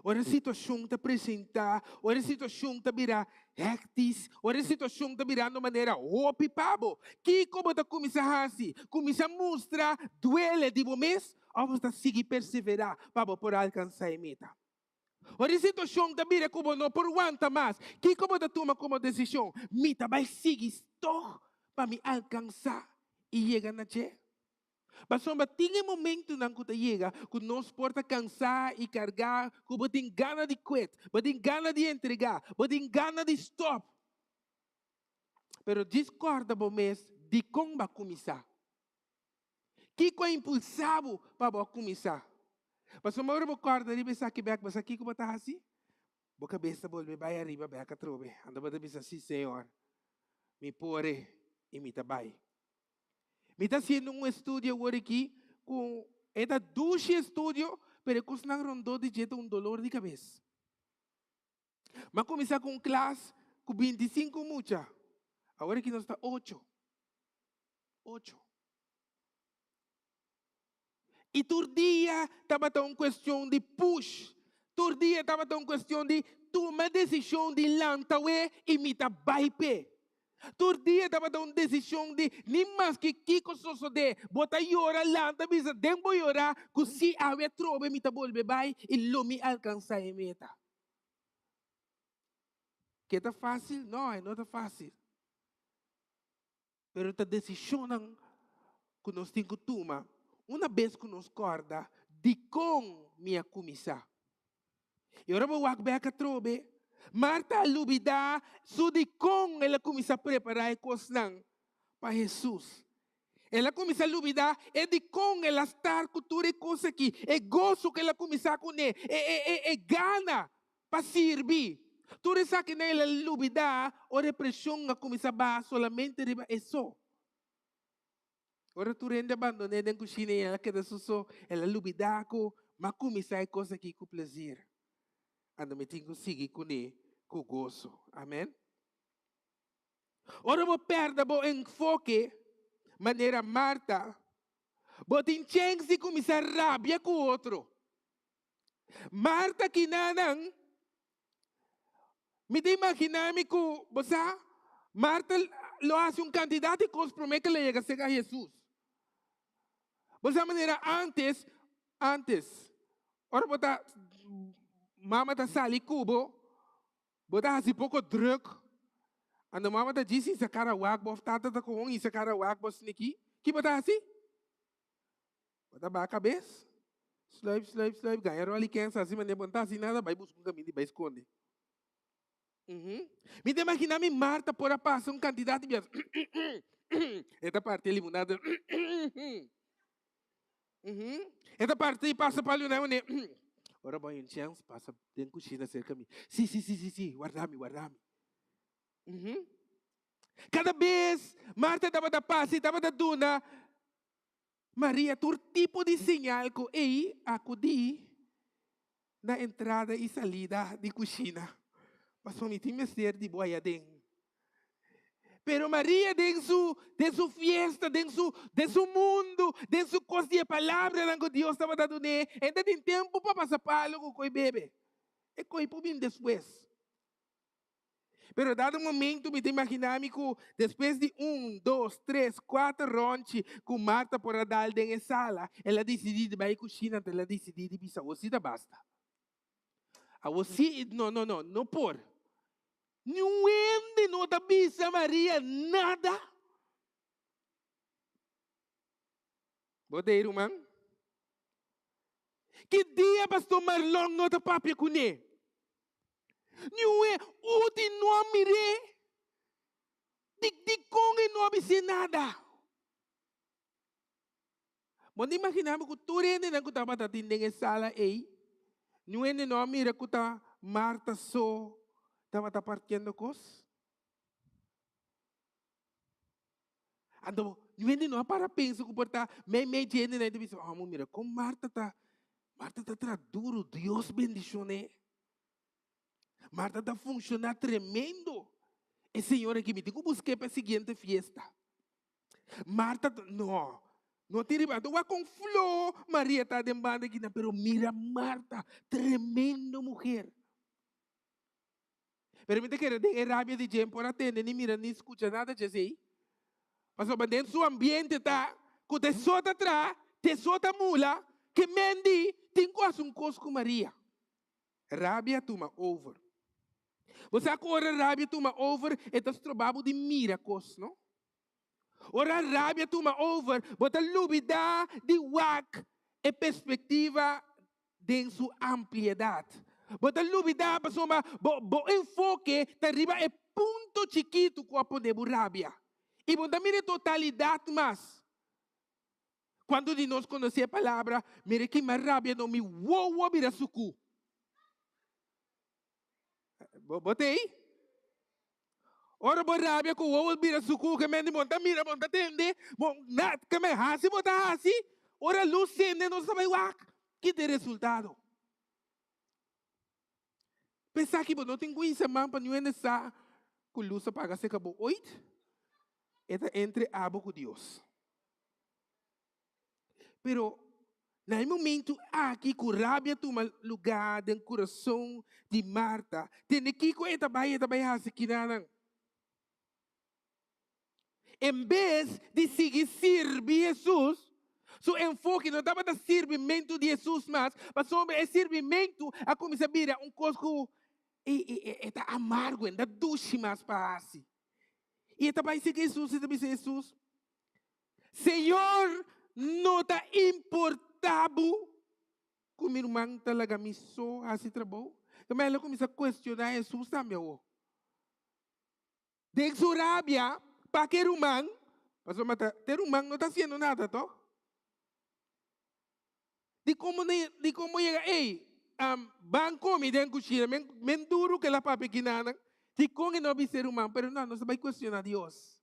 Ora e situashon ta presentá, ora e situashon ta bira hèktis, ora e situashon ta birando manera hopi pa bo, kiko bo ta kuminsá hasi? Kuminsá mustra duele di bo mes òf bo ta sigui perseverá pa bo por alkansá e meta? Ora e situashon ta bira ku bo no por wanta mas, kiko bo ta tuma komo desishon? Mi ta bai sigui tòg pa mi alkansá i yega na dje? Pasobra tin e momentunan ku ta yega ku nos por ta kansá i kargá, ku bo tin gana di kwet, bo tin gana di entregá, bo tin gana di stòp. Pero djis kòrda bo mes dikon bo a kuminsá. Kiko a impulsá bo pa bo a kuminsá? Pasobra ora bo kòrda riba esaki bèk, bo sa kiko bo ta hasi? Bo kabes ta bolbe bai ariba bèk atrobe. Anto bo ta bisa, Sí, Señor, mi por e i mi ta bai. Mi ta haciendo un estudio awor aki cu e ta dushi estudio, pero e cosnan rondó di dje ta un dolor di cabes. Mi a cuminsa cu un klas cu binticinco mucha, awor aki nos ta ocho. Ocho. I tur dia tabata un cuestion di push, tur dia tabata un cuestion di tuma decision di lanta we i mi ta bai p'e. Tur dia tabata un decision di ni maske kico sosode, bo ta yora lanta bisa den bo yora cu si awe atrobe mi ta bolbe bai i lo mi alcansa e meta. Ke ta facil? No, e no ta facil. Pero ta desishonnan ku nos tin ku tuma una bes ku nos kòrda dikon mi a kuminsá. I ora bo wak bèk atrobe, Marta a lubidá su dikon el a kuminsá prepará e kosnan pa Hesus. El a kuminsá lubidá e dikon el a star ku tur e kos akí, e goso ku el a kuminsá kuné, e gana Pa sirbi. Tur esakinan el a lubidá ora e preshon a kuminsá baha solamente riba e so. Ora tur hende a bandon'é den kushina i el a keda su so, el a lubidá ku m'a kuminsá e kos akí ku plesir. Anto mi tin ku sigui kuné ku goso. Amèn. Ora bo pèrdè bo enfoke, manera Marta, bo tin chèns di kuminsá rabia ku otro. Marta kinanan, mi ta imaginá mi ku, bo sa, Marta lo hasi un kantidat di kos promé ku el a yega serka Hesus. Bo sa manera ántes, ántes, ora bo ta, mama ta sali ku bo, bo ta hasi poko drùk, anto mama ta djis hisa kara wak bo òf tata ta koon hisa kara wak bo asina aki, ki bo ta hasi? Bo ta baha kabes, sluip, sluip, sluip, gaña ròl i kèns hasi manera bo no ta hasi nada, bai buska un kaminda i bai skonde. Mi ta imaginá mi Marta por a pasa un kantidat di bias. E ta parti e limonada. E ta parti i pasa pa luna uné. Ora bo haña un chèns, pasa den kushina serka mi. Sí, sí, sí, sí, sí, warda mi, warda mi. Kada bes Marta tabata pasa i tabata duna Maria tur tipo di señal ku ei akudí na entrada i salida di kushina, pasobra mi tin mester di bo aya den. Pero Maria den su den su fiesta, den su den su mundu, den su kos di e palabranan ku Dios tabata dun'é, e ta tin tempu pa pasa palo ku koi bebe. E koi por bin despues. Pero dado momento mi ta imaginá mi ku despues di un, dos, tres, kuater rònchi ku Marta por a dal den e sala, el a disidí di bai kushina, anto el a disidí di bisa, Awor sí ta basta. Awor sí, no, no, no, no por. Niun hende no ta bisa Maria nada. Bo ta ei, ruman? Ki dia Pastor Marlon no ta papia kuné? Niun e uti no a mir'é. Di dikon e no a bis'é nada? Bo ta imaginá bo ku tur hendenan ku tabata tin den e sala ei, niun hende no a mira ku ta Marta so tabata partiendo kos? Anto, niun hende no a para pensa ku por ta meimei dje hendenan ei ta bisa, Amo, mira kon Marta ta, Marta ta traha duru, Dios bendishon'é. Marta ta funshoná tremendo. E señor aki mi tin ku busk'é pa e siguiente fiesta. Marta ta, no, no tin riba. Anto wak kon fló Maria ta den banda akinan, pero mira Marta, tremendo muher. Pero mi ta kere den e rabia di dje por a tende ni mira ni skucha nada dje esei. Pasobra den su ambiente ta ku te so ta traha, te so ta mula, ke men di tin ku hasi un kos ku Maria. Rabia tuma over. Bo sa ku ora rabia tuma over e ta stroba bo di mira kos, no? Ora rabia tuma over, bo ta lubida di wak e perspektiva den su ampliedat. Bo ta lubida pasobra bo bo enfoke ta riba e punto chikitu ku a pone bo rabia. I bo no ta mira e totalidat mas. Kuantu di nos konosé e palabra, Mira ki mas rabia no mi wowo a bira suku? Bo bo ta ei? Ora bo rabia ku wowo bira suku, ke men di bo no ta mira, bo no ta tende, bo na ke men hasi bo ta hasi, ora lus sende nos ta bai wak ki ta e resultado. Pensa ki bo no tin ku hisa man pa niun hende sa ku lus a paga serka bo oit, e ta entre abo ku Dios. Pero na e momento aki ku rabia tuma lugá den kurason di Marta, tende kiko e ta bai e ta bai hasi kinanan. En bes di sigui sirbi Hesus, su enfoke no tabata sirbimentu di Hesus mas, pasobra e sirbimentu a kuminsá bira un kos ku e ta amargo, e no ta dushi mas pa hasi. I e ta bai sigui Hesus i ta bisa Hesus, Señor, no ta importá bo ku mi ruman ta laga mi so hasi trabou? Tambe el a kuminsá kuestioná Hesus tambe awor. Den su rabia, pa ke ruman, pasobra ta te ruman no ta hasiendo nada to. Di komo di komo yega ey, ban komi den kushina, men men duru ke la papia kinanan, dikon e no a bisa e ruman, pero no, nos ta bai kuestiona Dios.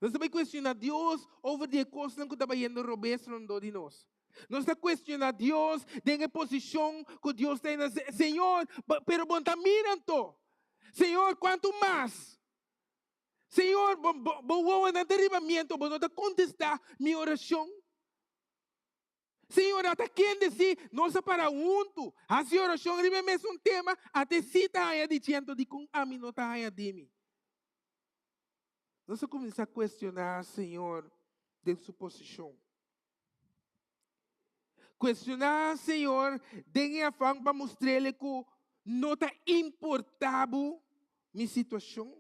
Nos ta bai kuestiona Dios over di e kosnan ku ta bayendo robes rondó di nos. Nos ta kuestiona Dios den e posishon ku Dios ta ena. Señor, pero bo no ta mira anto. Señor, kuantu mas? Señor, bo, bo, bo wowonan ta riba mi anto bo no ta kontestá mi orashon. Señor, ata kende si nos a para huntu, hasi orashon riba e mesun tema, ata e si ta haña di dje anto dikon ami no ta haña di mi? Nos a kuminsá kuestioná Señor den su posishon. Cuestioná Señor den e afan pa mustr'El cu no ta importá bo mi situacion.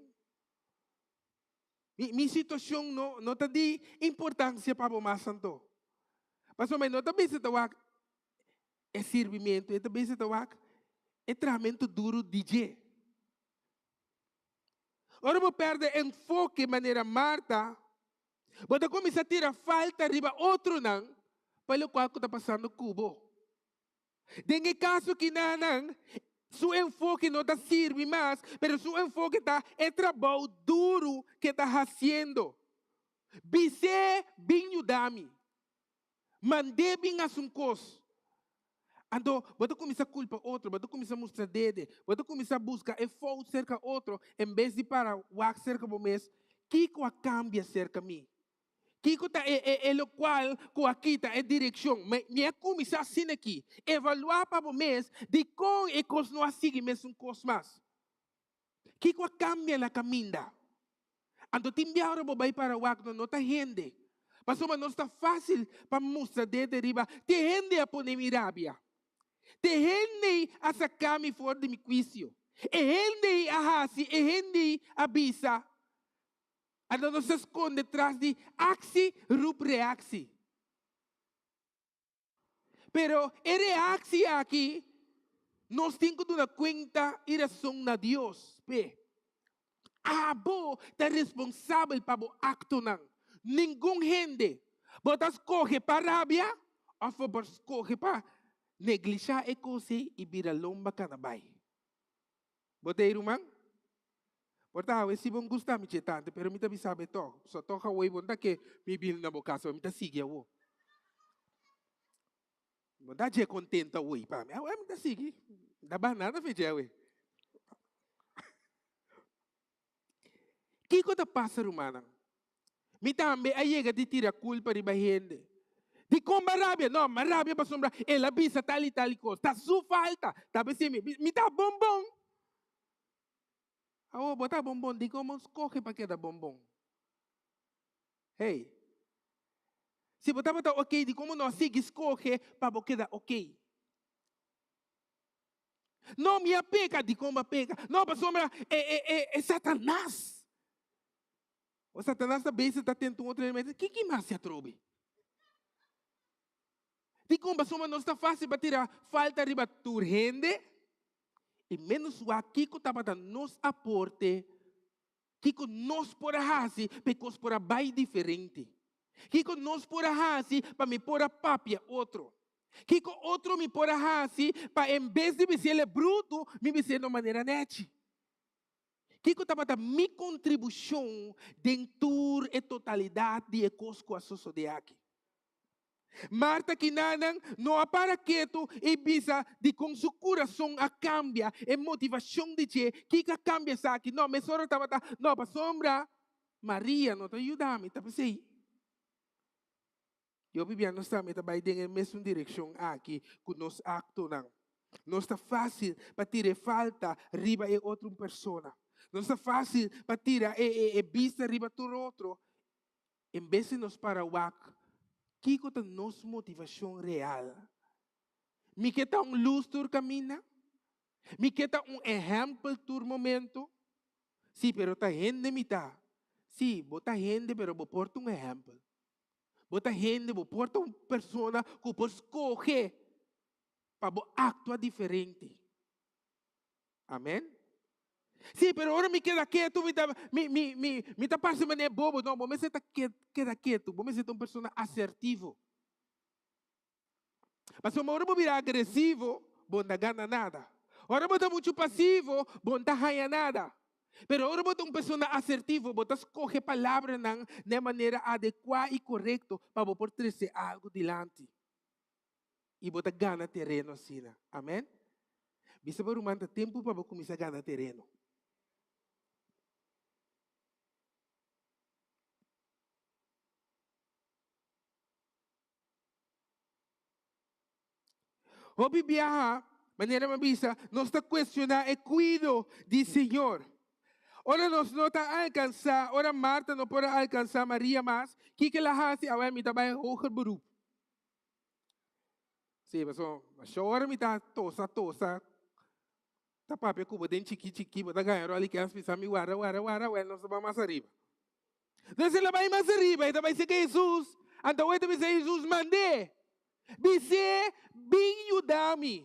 Mi, mi situacion no, no ta di importancia pa bo mas anto. Pasobra mi no ta bisa ta wak e sirbimento, e ta bisa ta wak e trahamento duro di dje. Ora bo pèrdè enfoke manera Marta, bo ta kuminsá tira falta riba otronan pa lokual ku ta pasando ku bo. Den e kaso kinanan, su enfoke no ta sirbi mas, pero su enfoke ta e trabou duru ku e ta hasiendo. Bis'é bin yuda mi. Mand'é bin hasi un kos. Anto, bo ta kuminsá kulpa otro, bo ta kuminsá mustra dede, bo ta kuminsá buska e fout serka otro en bes di para wak serka bo mes, Kiko a kambia serka mi? Kiko ta e e e lokual ku a kita e direkshon? Mi mi a kuminsá asina aki. Evaluá pa bo mes dikon e kos no a sigui mesun kos mas. Kiko a kambia na kaminda? Anto tin bia ora bo bai para wak no no ta hende. Pasobra nos ta fásil pa mustra dede riba te hende a pone mi rabia. Te hende a saka mi for di mi kuisio. E hende a hasi, e hende a bisa. Anto nos ta skonde tras di aksi rup reaksi. Pero e reaksi aki nos tin ku duna kuenta i rason na Dios p'e. Abo ta responsabel pa bo aktonan. Ningun hende. Bo ta skohe pa rabia òf bo por skohe pa neglishá e kos ei i bira lomba kana bai. Bo ta ei ruman? Por ta awe si bon gusta mi dje tante, pero mi ta bisa bo tog. So tog awoi bo no ta ke mi bini na bo kas, mi ta sigui awo. Bo ta dje kontento awoi pa mi. Awe mi ta sigui. Mi ta baha nada fe dje awe. Kiko ta pasa rumannan? Mi tambe a yega di tira kulpa riba hende. Dikon bo a rabia? No, mi a rabia pasobra el a bisa tal i tal i kos. Ta su falta. Ta bisí mi, Mi ta bonbon. Awor, bo ta bonbon, dikon bo skohe pa keda bonbon? Hey. Si bo tabata okey, dikon bo no a sigui skohe pa bo keda okey? No, mi a peka. Dikon bo a peka? No, pasobra e, e, e, e Satanas. O Satanas ta bezig ta tenta un otro elemento. Kiki mas si atrobe? Dikon pasobra nos ta fácil pa tira falta riba tur hende i ménos wak kiko tabata nos aporte, kiko nos por a hasi pa e kos por a bai diferente. Kiko nos por a hasi pa mi por a papia otro. Kiko otro mi por a hasi pa en bes di bis'el e brutu, mi bis'el na un manera nèchi. Kiko tabata mi kontribushon den tur e totalidat di e kos ku a sosodé aki? Marta kinanan no a para ketu i bisa dikon su kurason a kambia, e motivashon di dje, kiko a kambia esaki? No, mesora tabata, no, pasobra Maria no ta yuda mi, ta p'esei. Hopi bia nos tambe ta bai den e mesun direkshon aki ku nos aktonan. Nos ta fásil pa tira e falta riba e otro un persona. Nos ta fásil pa tira e e e bista riba tur otro en bes di nos para wak kiko ta nos motivashon real. Mi ke ta un lus tur kaminda? Mi ke ta un ehèmpel tur momento? Sí, pero ta hende mi ta. Sí, bo ta hende pero bo por ta un ehèmpel. Bo ta hende, bo por ta un persona ku por skohe pa bo aktua diferente. Amen. Sí, pero ora mi keda ketu, mi ta, mi, mi, mi, mi ta parse manera bobo. No, bo mester ta keda ketu. Bo mester ta un persona asertivo. Pasobra ora bo bira agresivo, bo no ta gana nada. Ora bo ta muchu pasivo, bo no ta haña nada. Pero ora bo ta un persona asertivo, bo ta skohe palabranan na e manera adekuá i korekto pa bo por trese algu dilanti. I bo ta gana tereno asina. Amèn? Bisa bo ruman ta tempu pa bo kuminsá gana tereno. Hopi biaha, manera mi a bisa, nos ta cuestiona e cuido di Señor. Ora nos no ta alcansa, ora Marta no por a alcansa Maria mas, kiko el a haci? Awel mi ta bay hoger beroep. Sí, pasobra masha ora mi ta tosa tosa, ta papia cu bo den chiki chiki, bo ta gana rol y kens bisa mi warda warda warda, awel nos ta bay mas ariba. Entonces el a bai mas ariba, e ta bai serka Hesus. Anto awor e ta bisa Hesus, Mand'é, bis'é bin yuda mi.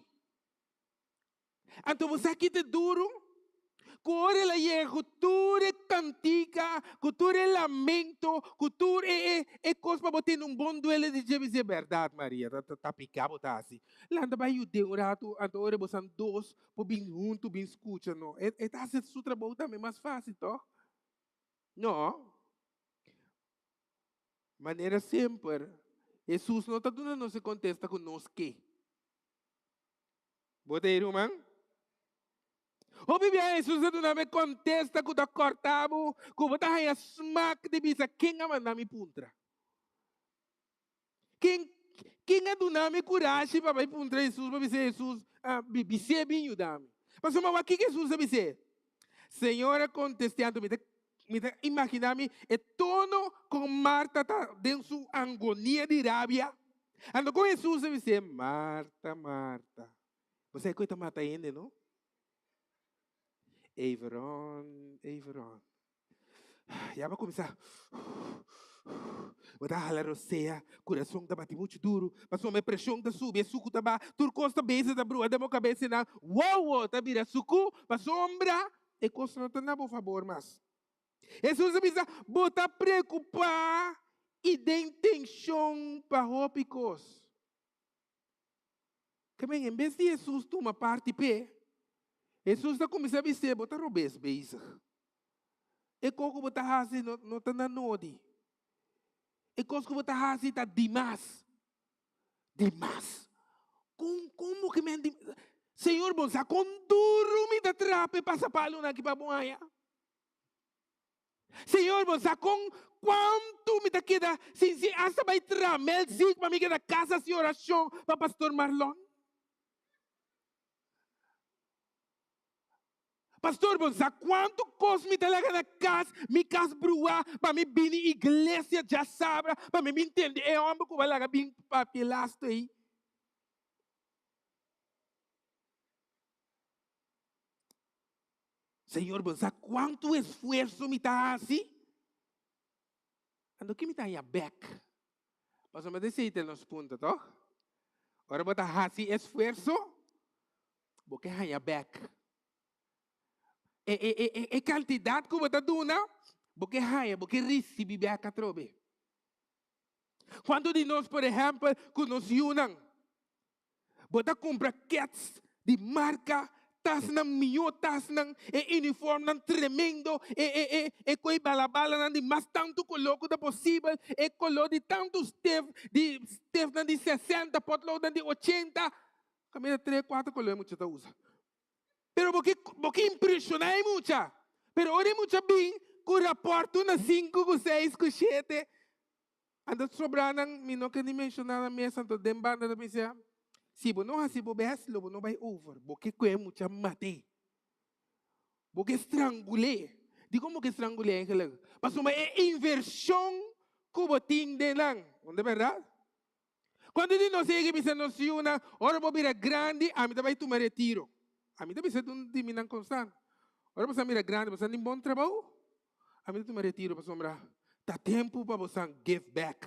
Anto bo sa ki ta duru? Ku ora el a yega ku tur e kantika, ku tur e lamento, ku tur e e e kos pa bo tene un bon duele di dje, bis'é, Bèrdat, Maria, ta ta piká bo ta hasi. Lanta bai yud'é un ratu, anto ora bosan dos por bin huntu bin skucha no. E e ta hasi su trabou tambe mas fásil, tòg? No. Manera semper, Hesus no ta duna nos e kontesta ku nos ke. Bo ta ei, ruman? Hopi biaha Hesus a duna mi e kontesta ku ta kòrta bo, ku bo ta haña smak di bisa, Ken a manda mi puntra? Ken, ken a duna mi kurashi pa bai puntra Hesus, pa bisa Hesus, bis'é bin yuda mi? Pasobra wak kiko Hesus a bis'é? Señor a kontest'é, anto mi ta, mi ta imaginá mi e tono kon Marta ta den su angonia di rabia. Anto kon Hesus a bis'é, Marta, Marta. Bo sa ku e ta mata hende, no? Everon, Everon. Ya bo kuminsá. Bo ta hala rosea, kurason ta bati muchu duru, pasobra e preshon ta subi, e suku ta baha, tur kos ta bezig ta brua den bo kabesa i nan wowo ta bira suku, pasobra e kos no ta na bo fabor mas. Hesus a bisa, Bo ta preokupá i den tenshon pa hopi kos. Ke men, en bes di Hesus tuma parti p'e, Hesus ta kuminsá bis'é, Bo ta robes bezig. E kos ku bo ta hasi no, no ta na nodi. E kos ku bo ta hasi ta dimas. Dimas. Kon, kon bo ke men di? Señor, bo sa kon duru mi ta traha p'e pasapalunan aki pa bo haña. Señor, bo sa kon kuantu mi ta keda sin si asta bai traha melkziek pa mi keda kas hasi orashon pa Pastor Marlon? Pastor, bo sa kuantu kos mi ta laga na kas, mi kas bruá, pa mi bini iglesia djasabra, pa mi bin tende e hòmber ku bo a laga bin papia lastu ei? Señor, bo sa cuantu esfuerso mi ta haci? Anto ki mi ta haña bek? Pasobra ta esei ta nos punto, toch? Ora bo ta haci esfuerso, bo ke haña bek. E, e, e, e, e cantidad cu bo ta duna, bo ke haña, bo ke ricibi bek atrobe. Cuantu di nos, por ehempel, cu nos yunan, Bo ta kumpra kets di marka, tasnan mihó tasnan, e uniformnan tremendo, e e e e koi balabalanan di mas tantu koló ku ta posibel, e koló di tantu stef, di stefnan di sesenta, potloodnan di ochenta. Kaminda tres kuater koló e mucha ta usa. Pero bo ke bo ke impreshoná e mucha. Pero ora e mucha bin ku rapòrt una sinku ku seis ku shete, Anto sobranan mi no ke ni menshoná nan mes, anto den banda ta bisa, si bo no hasi bo bes, lo bo no bai over. Bo ke kue mucha mat'é. Bo ke strangul'é. Dikon bo ke strangul'é eigenlijk? Pasobra e invershon ku bo tin den nan. No ta bèrdat? Kuantu di nos yega bisa nos yunan, ora bo bira grandi, ami ta bai tuma retiro. Ami ta bisa di mi nan konstant. Ora bo sa bira grandi, bo sa tin bon trabou, Ami ta tuma retiro pasobra ta tempu pa bosan give back.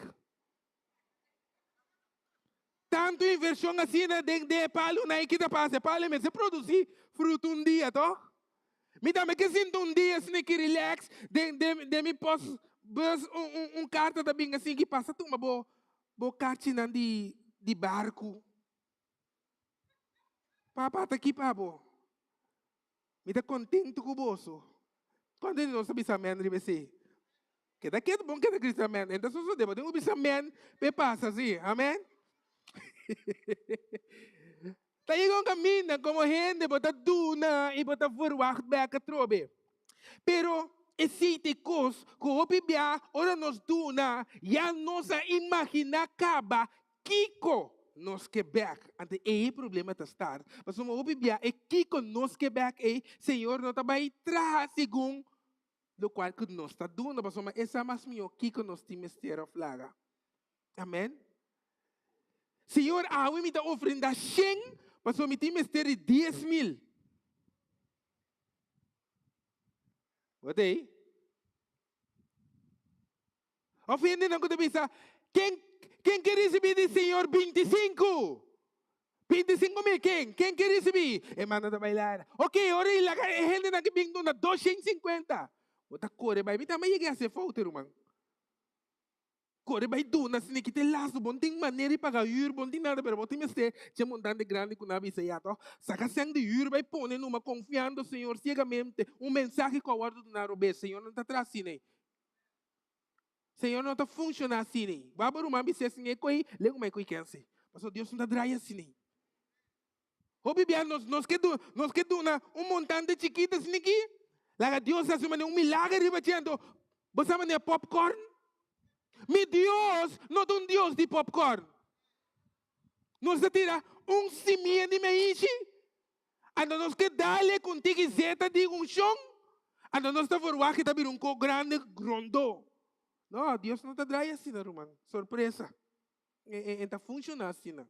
Tantu invershon asina den den e palunan ei kita pasa? E palu ei mester produsí fruto un dia, tòg? Mi tambe ke sinti un dia asina ki relax den den den mi pòs bus un un un karta ta bin asin ki pasa tuma bo bo karchinan di di barku. Papa ta ki pa bo. Mi ta kontentu ku boso. Kuantu di nos ta bisa amen riba esei? Keda ketu, bon keda grita amen. E no ta sosodé, bo tin ku bisa amen pa e pasa si. Amen? Ta yega un kaminda komo hende bo ta duna i bo ta verwagt bèk atrobe. Pero esei ta e kos ku hopi bia ora nos duna ya nos a imaginá kaba Kiko nos ke bek? Anto ei e problema ta start. Pasobra hopi bia e kiko nos ke bek ei, Señor no ta bai traha segun lokual ku nos ta duna, pasobra e sa mas mihó kiko nos tin mester òf laga. Amen. Señor, awe mi ta ofrendá shen, pasobra mi tin mester di 10,000. Bo ta ei? Of hendenan ku ta bisa, Ken, ken ke risibí di Señor 25? 25.000 ken? Ken ke risibí? E manda ta bailar. Ok, ora i laga e hendenan ke bin duna 250. Bo ta kore bai. Mi tambe yega hasi e fout, ruman. Kore bai duna asina ki ta e lastu. Bo no tin manera di paga hür, bo no tin nada, pero bo tin mester dje montante grandi ku nan a bisa ya tòg. Saka sèn di hür bai pone numa konfiando Señor siegamente. Un mensahe ku a wòrdu duná robes. Señor no ta traha asina ei. Señor no ta funciona asina ei. Bo aba ruman bis'é sin e koe, legu mai koe kense. Pasobra Dios no ta draai asina ei. Hopi bia nos nos ke du nos ke duna un montante chikito asina aki, laga Dios hasi manera un milager riba dje anto bo sa manera popcorn? Mi Dios no ta un Dios di popcorn. Nos ta tira un simia di meishi, anto nos ke dale ku un tiki zeta di unshon, anto nos ta verwagt ku ta bira un kos grandi rondó. No, Dios no ta draai asina, ruman. Sorpresa. E ta funshoná asina.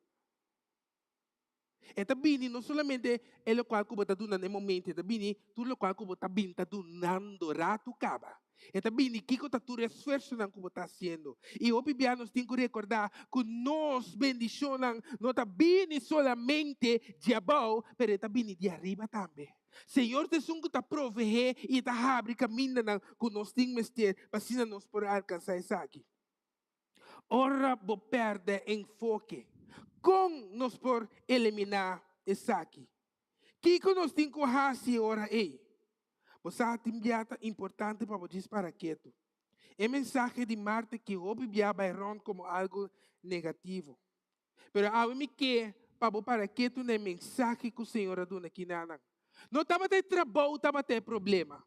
E ta bini no solamente e lokual ku bo ta duna na e momento, e ta bini tur lokual ku bo ta bin ta dunando ratu kaba. E ta bini kiko ta tur esfuersonan ku bo ta hasiendo. I hopi bia nos tin ku rekordá ku nos bendishonnan no ta bini solamente di abou, pero e ta bini di ariba tambe. Señor ta esun ku ta proveé i e ta habri kamindanan ku nos tin mester pa asina nos por alkansá esaki. Ora bo pèrdè enfoke, kon nos por eliminá esaki? Kiko nos tin ku hasi e ora ei? Bo sa tin bia ta importante pa bo djis para ketu. E mensahe di Marta ki hopi bia bai rònt komo algu negativo. Pero awe mi ke pa bo para ketu na e mensahe ku Señor a duna kinanan. No tabata e trabou tabata e problema.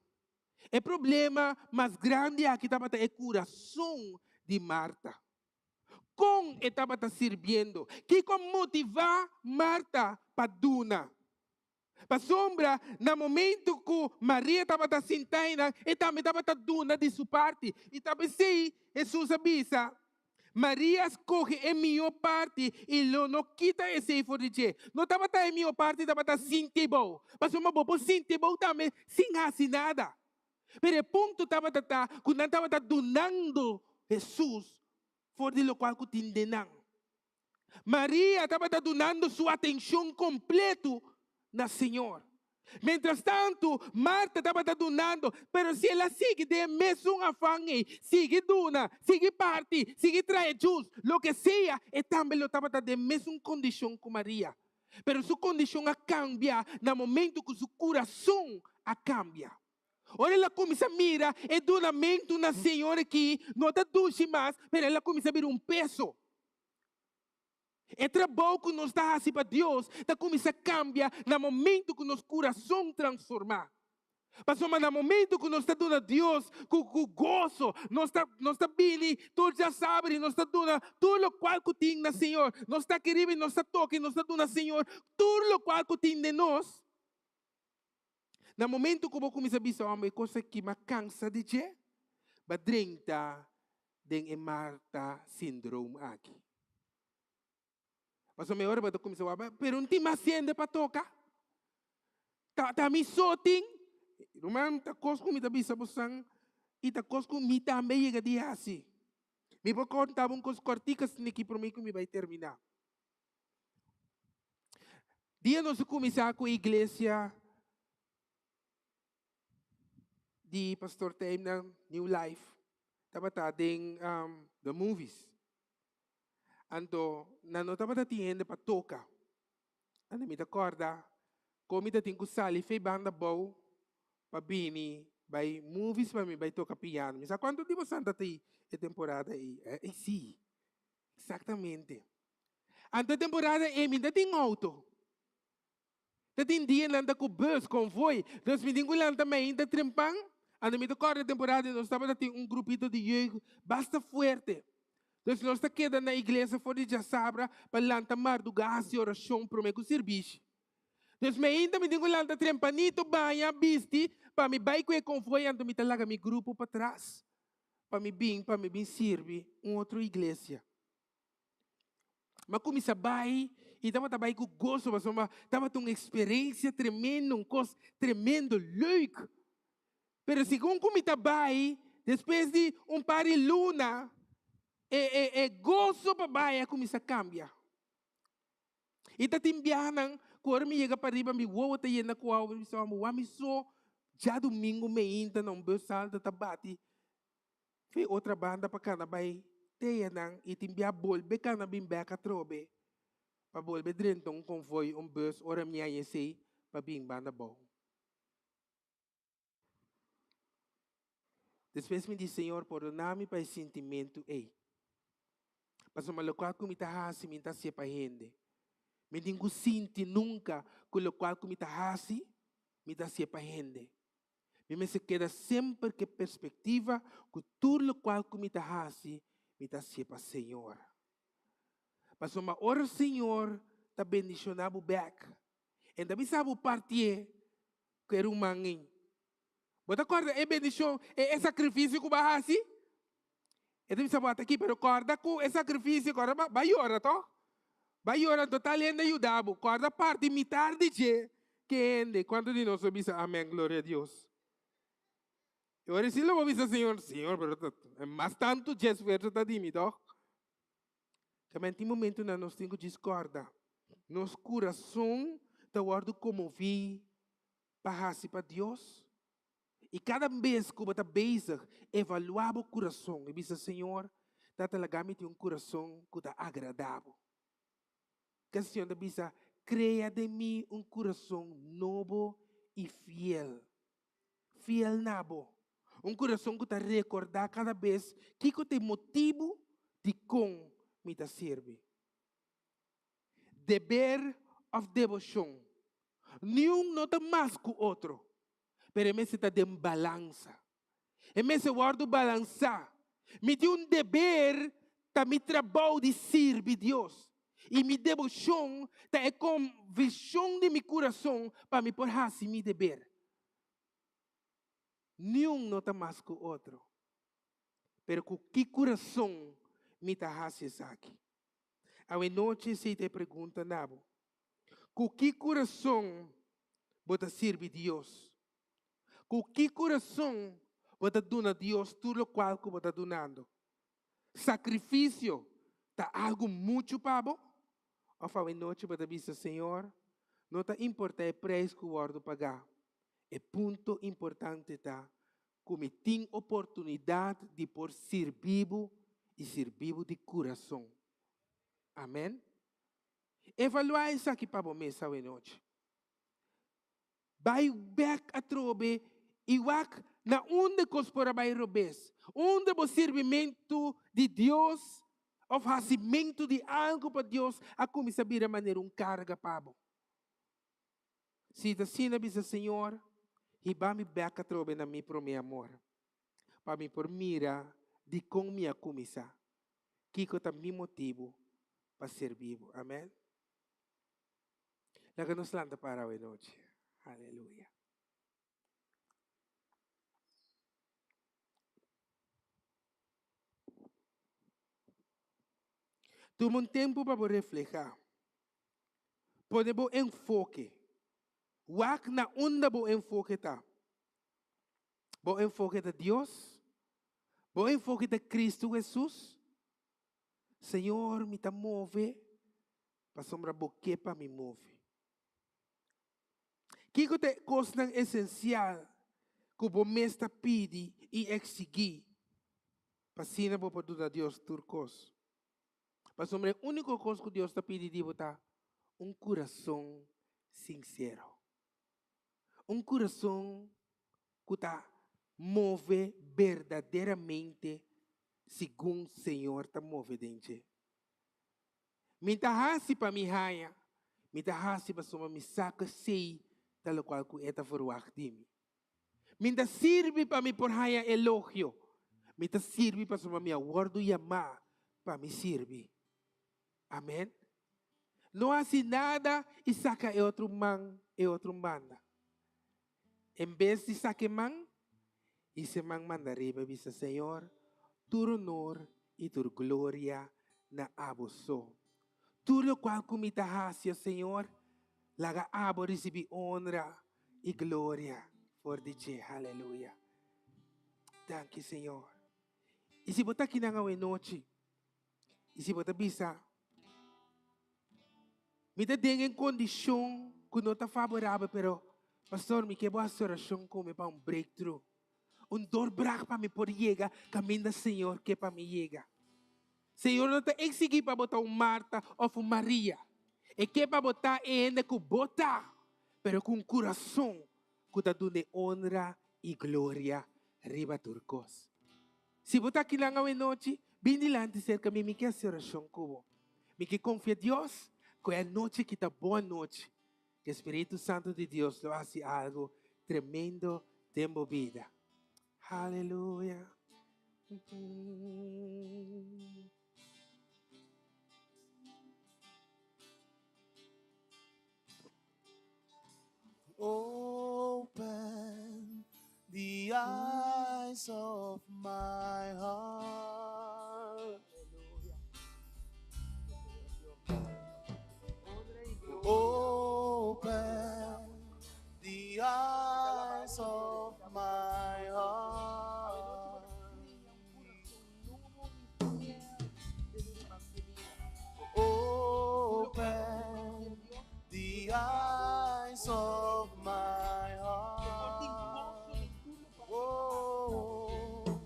E problema mas grandi aki tabata e kurason di Marta. Kon e tabata sirbiendo? Kiko a motivá Marta pa duna? Pasobra na momento ku Maria tabata sinta einan, e tambe tabata duna di su parti. I ta p'esei Hesus a bisa, Maria a skohe e mihó parti i lo no kita esei for di dje. No tabata e mihó parti tabata sinti bou, pasobra bo por sinti bou tambe sin hasi nada. Pero e punto tabata ta ku nan tabata dunando Hesus for di lokual ku tin den nan. Maria tabata dunando su atenshon kompletu na Señor. Mientras tantu, Marta tabata dunando, pero si el a sigui den e mesun afan ei, sigui duna, sigui parti, sigui trae jus, loke sea, e tambe lo tabata den mesun kondishon ku Maria. Pero su kondishon a kambia na momentu ku su kurason a kambia. Ora el a kuminsá mira e dunamentu na Señor aki no ta dushi mas, pero el a kuminsá bira un peso. E trabou ku nos ta hasi pa Dios ta kuminsá kambia na momentu ku nos kurason transformá. Pasobra na momentu ku nos ta duna Dios ku ku goso, nos ta nos ta bini tur djasabra i nos ta duna tur lokual ku tin na Señor. Nos ta aki riba i nos ta toka i nos ta duna Señor tur lokual ku tin den nos. Na momentu ku bo kuminsá bisa, Homber, e kos aki m'a kansa di dje, bo a drenta den e Marta syndroom aki. Pasobra mi ora bo ta kuminsá wak, pero no tin mas hende pa toka. Ta ta mi so tin. Ruman, ta kos ku mi ta bisa bosan i ta kos ku mi tambe yega di hasi. Mi por konta bo un kos kòrtiku asina aki promé ku mi bai terminá. Dia nos a kuminsá ku iglesia di Pastor Tijm New Life tabata den the movies. Anto nan no tabata tin hende pa toka. Anto mi ta kòrda kon mi ta tin ku sali fei banda bou pa bini bai movies pa mi bai toka piano. Mi sa kuantu di bosan ta tin e temporada ei. E si, eksaktamente. Anto e temporada ei mi ta tin outo. Ta tin dia nan ta ku bus, konvoi. Dus mi tin ku lanta mainta trempan. Anto mi ta kòrda e temporada nos tabata tin un grupito di jeugd basta fuerte. Dus nos ta keda na iglesia for di djasabra pa lanta mardugá hasi orashon promé ku sirbishi. Dus mainta mi tin ku lanta trempanito, baña, bisti pa mi bai ku e konvoi anto mi ta laga mi grupo patras pa mi bin pa mi bin sirbi un otro iglesia. Mi a kuminsá bai i tabata bai ku goso pasobra tabata un eksperensia tremendo, un kos tremendo leuk. Pero segun ku mi ta bai, despues di un par di luna, e e e goso pa bai a kuminsá kambia. I ta tin biahanan ku ora mi yega pariba mi wowo ta yena ku awa, mi bisa, Amo, wak mi so djadumingu meinta na un bus alta ta bati Fe otra banda pa kana bai teyanan i tin bia bolbe kana bin bek atrobe pa bolbe drenta un konvoi, un bus ora mi haña esei pa bin banda bou. Despues mi di, Señor, pordona mi pa e sintimentu ei. Pasobra lokual ku mi ta hasi mi ta hasié pa hende. Mi tin ku sinti nunka ku lokual ku mi ta hasi mi ta hasié pa hende. Mi mester keda semper ku e perspektiva ku tur lokual ku mi ta hasi, mi ta hasié pa Señor. Pasobra ora Señor ta bendishoná bo bèk, E ta bisa bo partié ku e ruman ei. Bo ta kòrda e bendishon, e sakrifisio ku bo a hasi? E ta bisa bo ata aki, pero kòrda ku e sakrifisio, kòrda bo a yora tòg? Bo a yora anto tal hende a yuda bo. Kòrda parti mitar di dje ke hende. Kuantu di nos lo bisa amèn, gloria a Dios? E ora si lo bo bisa Señor, Señor, pero ta mas tantu dje esfuerso ta di mi tòg? Tamen tin momentunan nos tin ku djis kòrda, nos kurason ta wòrdu komoví pa hasi pa Dios. I kada bes ku bo ta bezig evaluá bo kurason i bisa, Señor, Tata laga mi tin un kurason ku ta agradá bo. Ke Señor ta bisa, Krea den mi un kurason nobo i fiel, fiel na bo. Un kurason ku ta rekordá kada bes kiko ta e motibu dikon mi ta sirbi. Deber òf deboshon, niun no ta mas ku otro. Pero e mester ta den balansa. E mester wòrdu balansá. Mi tin un deber, ta mi trabou di sirbi Dios. I mi deboshon ta e konvikshon di mi kurason pa mi por hasi mi deber. Niun no ta mas ku otro. Pero ku ki kurason mi ta hasi esaki? Awe nochi esei ta e pregunta na bo. Ku ki kurason bo ta sirbi Dios? Ku ki kurason bo ta duna Dios tur lokual ku bo ta dunando? Sakrifisio ta algu muchu pa bo? Òf awenochi bo ta bisa, Señor, no ta importá e preis ku wòrdu pagá, e punto importante ta ku mi tin oportunidat di por sirbi bo i sirbi bo di kurason. Amèn. Evaluá esaki pa bo mes awenochi. Bai bek atrobe i wak na unda kos por a bai robes, unda bo sirbimentu di Dios òf hasimentu di algu pa Dios a kuminsá bira manera un karga pa bo. Si ta asina, bisa, Señor, hiba mi bek atrobe na mi promé amor, pa mi por mira dikon mi a kuminsá, kiko ta mi motibu pa sirbi bo. Amèn. Laga nos lanta para awe nochi. Aleluya. Tuma un tempu pa bo reflehá. Pone bo enfoke. Wak na unda bo enfoke ta. Bo enfoke ta Dios? Bo enfoke ta Cristo Jesus? Señor, mi ta move pasobra bo ke pa mi move. Kiko ta e kosnan esensial ku bo mes ta pidi i eksigí pa asina bo por duna Dios tur kos? Pasobra e úniko kos ku Dios ta pidi di bo ta un kurason sinsero. Un kurason ku ta move berdaderamente segun Señor ta move den dje. Mi ta hasi pa mi haña, mi ta hasi pasobra mi sa ku esei ta lokual ku e ta verwagt di mi. Mi ta sirbi pa mi por haña elogio, mi ta sirbi pasobra mi a wòrdu yamá pa mi sirbi. Amèn. No hasi nada i saka e otro man e otro banda. En bes di saka e man, hisa e man manda riba i bisa, Señor, tur honor i tur gloria na abo so. Tur lokual ku mi ta hasi, o Señor, laga abo risibí honra i gloria for di dje. Haleluya. Danki, Señor. I si bo ta akinan awe nochi, i si bo ta bisa. Mi ta den un kondishon ku no ta faborabel, pero pastor, mi ke bo hasi orashon ku mi pa un breakthrough. Un doorbraak pa mi por yega kaminda Señor ke pa mi yega. Señor no ta eksigí pa bo ta un Marta òf un Maria. E ke pa bo ta e hende ku bo ta, pero ku un kurason ku ta dun'é onra i gloria riba tur kos. Si bo ta akinan awenochi, bin dilanti serka mi, mi ke hasi orashon ku bo. Mi ke konfia Dios ku e anochi aki ta bo anochi, ku e Spiritu Santu di Dios lo hasi algu tremendo den bo bida. Haleluya. Open the eyes of my heart. Open the eyes of my heart. Open the eyes of my heart. Oh,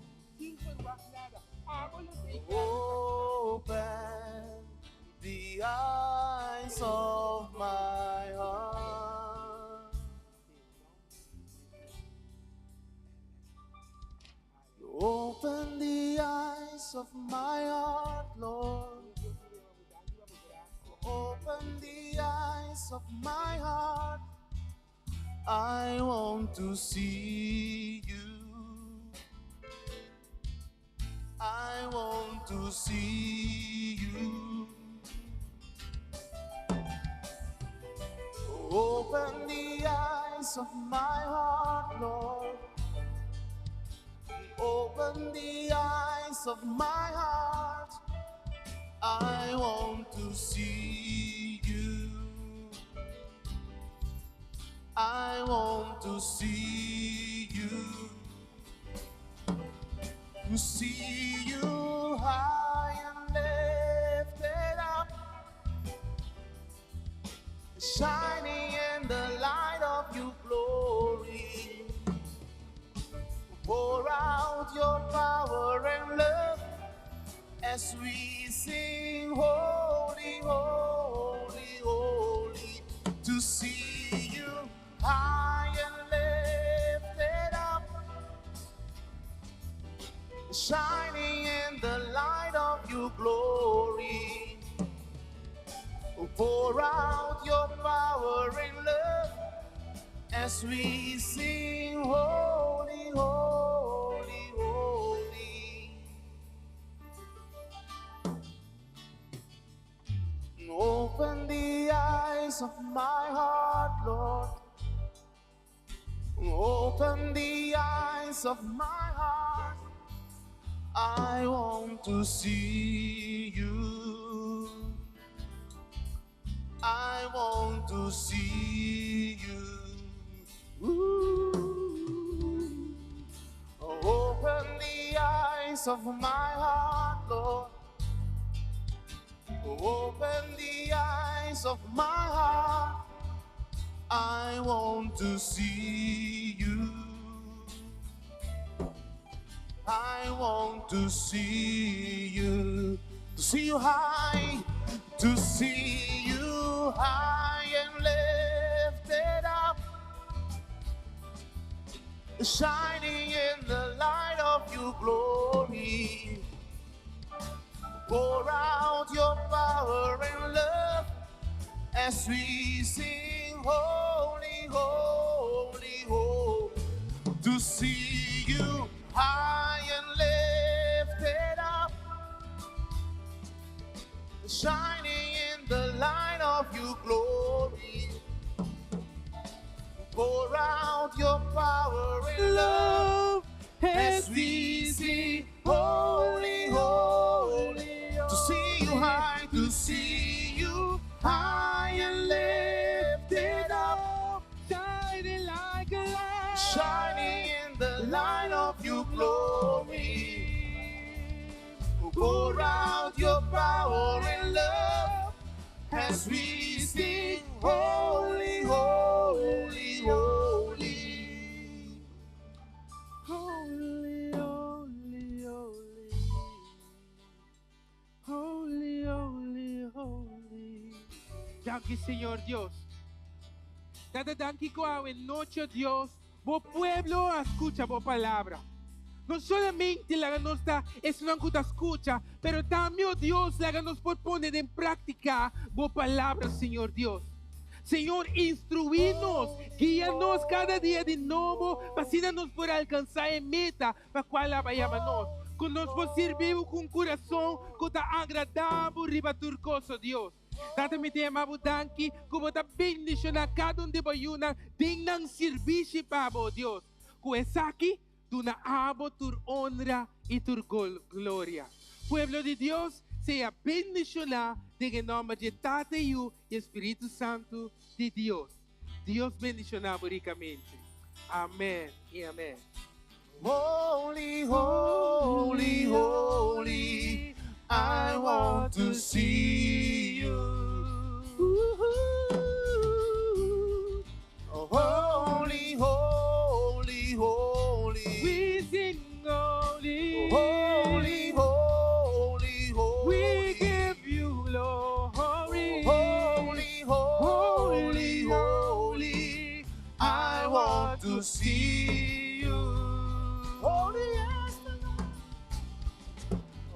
open the eyes of my heart. Open the eyes of my heart, Lord. Open the eyes of my heart. I want to see you. I want to see you. Open the eyes of my heart, Lord. Open the eyes of my heart. I want to see you. I want to see you. To see you high and lifted up, shining in the light of your glory. Pour out your power and love as we sing, Holy, Holy, Holy. To see you high and lifted up, shining in the light of your glory. Pour out your power and love as we sing, Holy, Holy, Holy. Open the eyes of my heart, Lord. Open the eyes of my heart. I want to see you. I want to see you. Ooh. Open the eyes of my heart, Lord. Open the eyes of my heart. I want to see you. I want to see you. To see you high, to see you high and lifted up, shining in the light of your glory. Pour out your power and love as we sing, Holy, Holy, Holy. To see you high and lifted up, shining in the light of your glory. Pour out your power and love as we sing, Holy, Holy. To see you high, to see you high and lifted up, Shining like a light. shining in the light of your glory. Pour out your power and love as we. sing holy, holy, holy. Holy, holy, holy. Holy, holy, holy. Danki, Señor Dios. Tata, danki ku awe nochi, Dios, bo pueblo a skucha bo palabra. No solamente laga nos ta esnan ku ta skucha, pero tambe, oh Dios, laga nos por pone den práktika bo palabra, Señor Dios. Señor, instruí nos, guia nos kada dia di nobo, pa asina nos por alkansá e meta pa kual abo a yama nos. Ku nos por sirbi bo ku un kurason ku ta agradá bo riba tur kos, oh Dios. Tata, mi ta yama bo danki ku bo ta bendishoná kada un di bo yunan den nan sirbishi pa bo, oh Dios. Ku esaki, duna abo tur onra i tur gloria. Pueblo di Dios, sea bendishoná den e nòmber dje Tata, Yu i e Spiritu Santu di Dios. Dios bendishoná bo rikamente. Amèn i amèn. Holy, holy, holy, I want to see you. Holy, holy, holy. We sing holy. Holy, holy, holy. We give you glory. Holy, holy, holy. I want to see you. Holy is the Lord.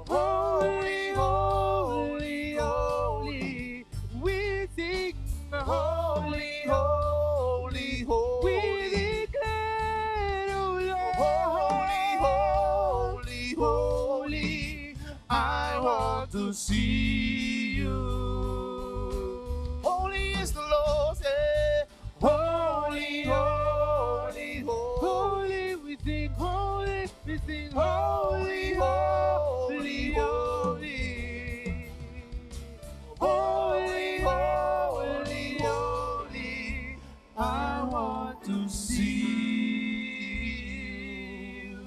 Holy, holy, holy. We sing Holy, holy, holy. We declare, oh Lord. Holy, holy, holy. I want to see you. Holy is the Lord. Yeah. Holy, holy, holy. Holy, we sing holy, we sing Holy, holy, holy, holy. Holy, holy, holy. I want to see you.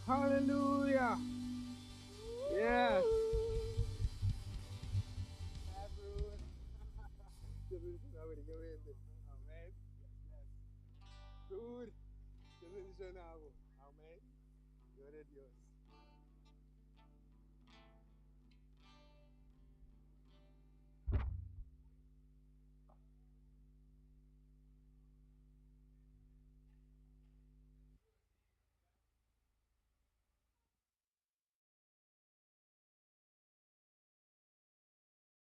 Hallelujah. Yes. Amen. Yes. Tur. Amen. Gloria a Dios.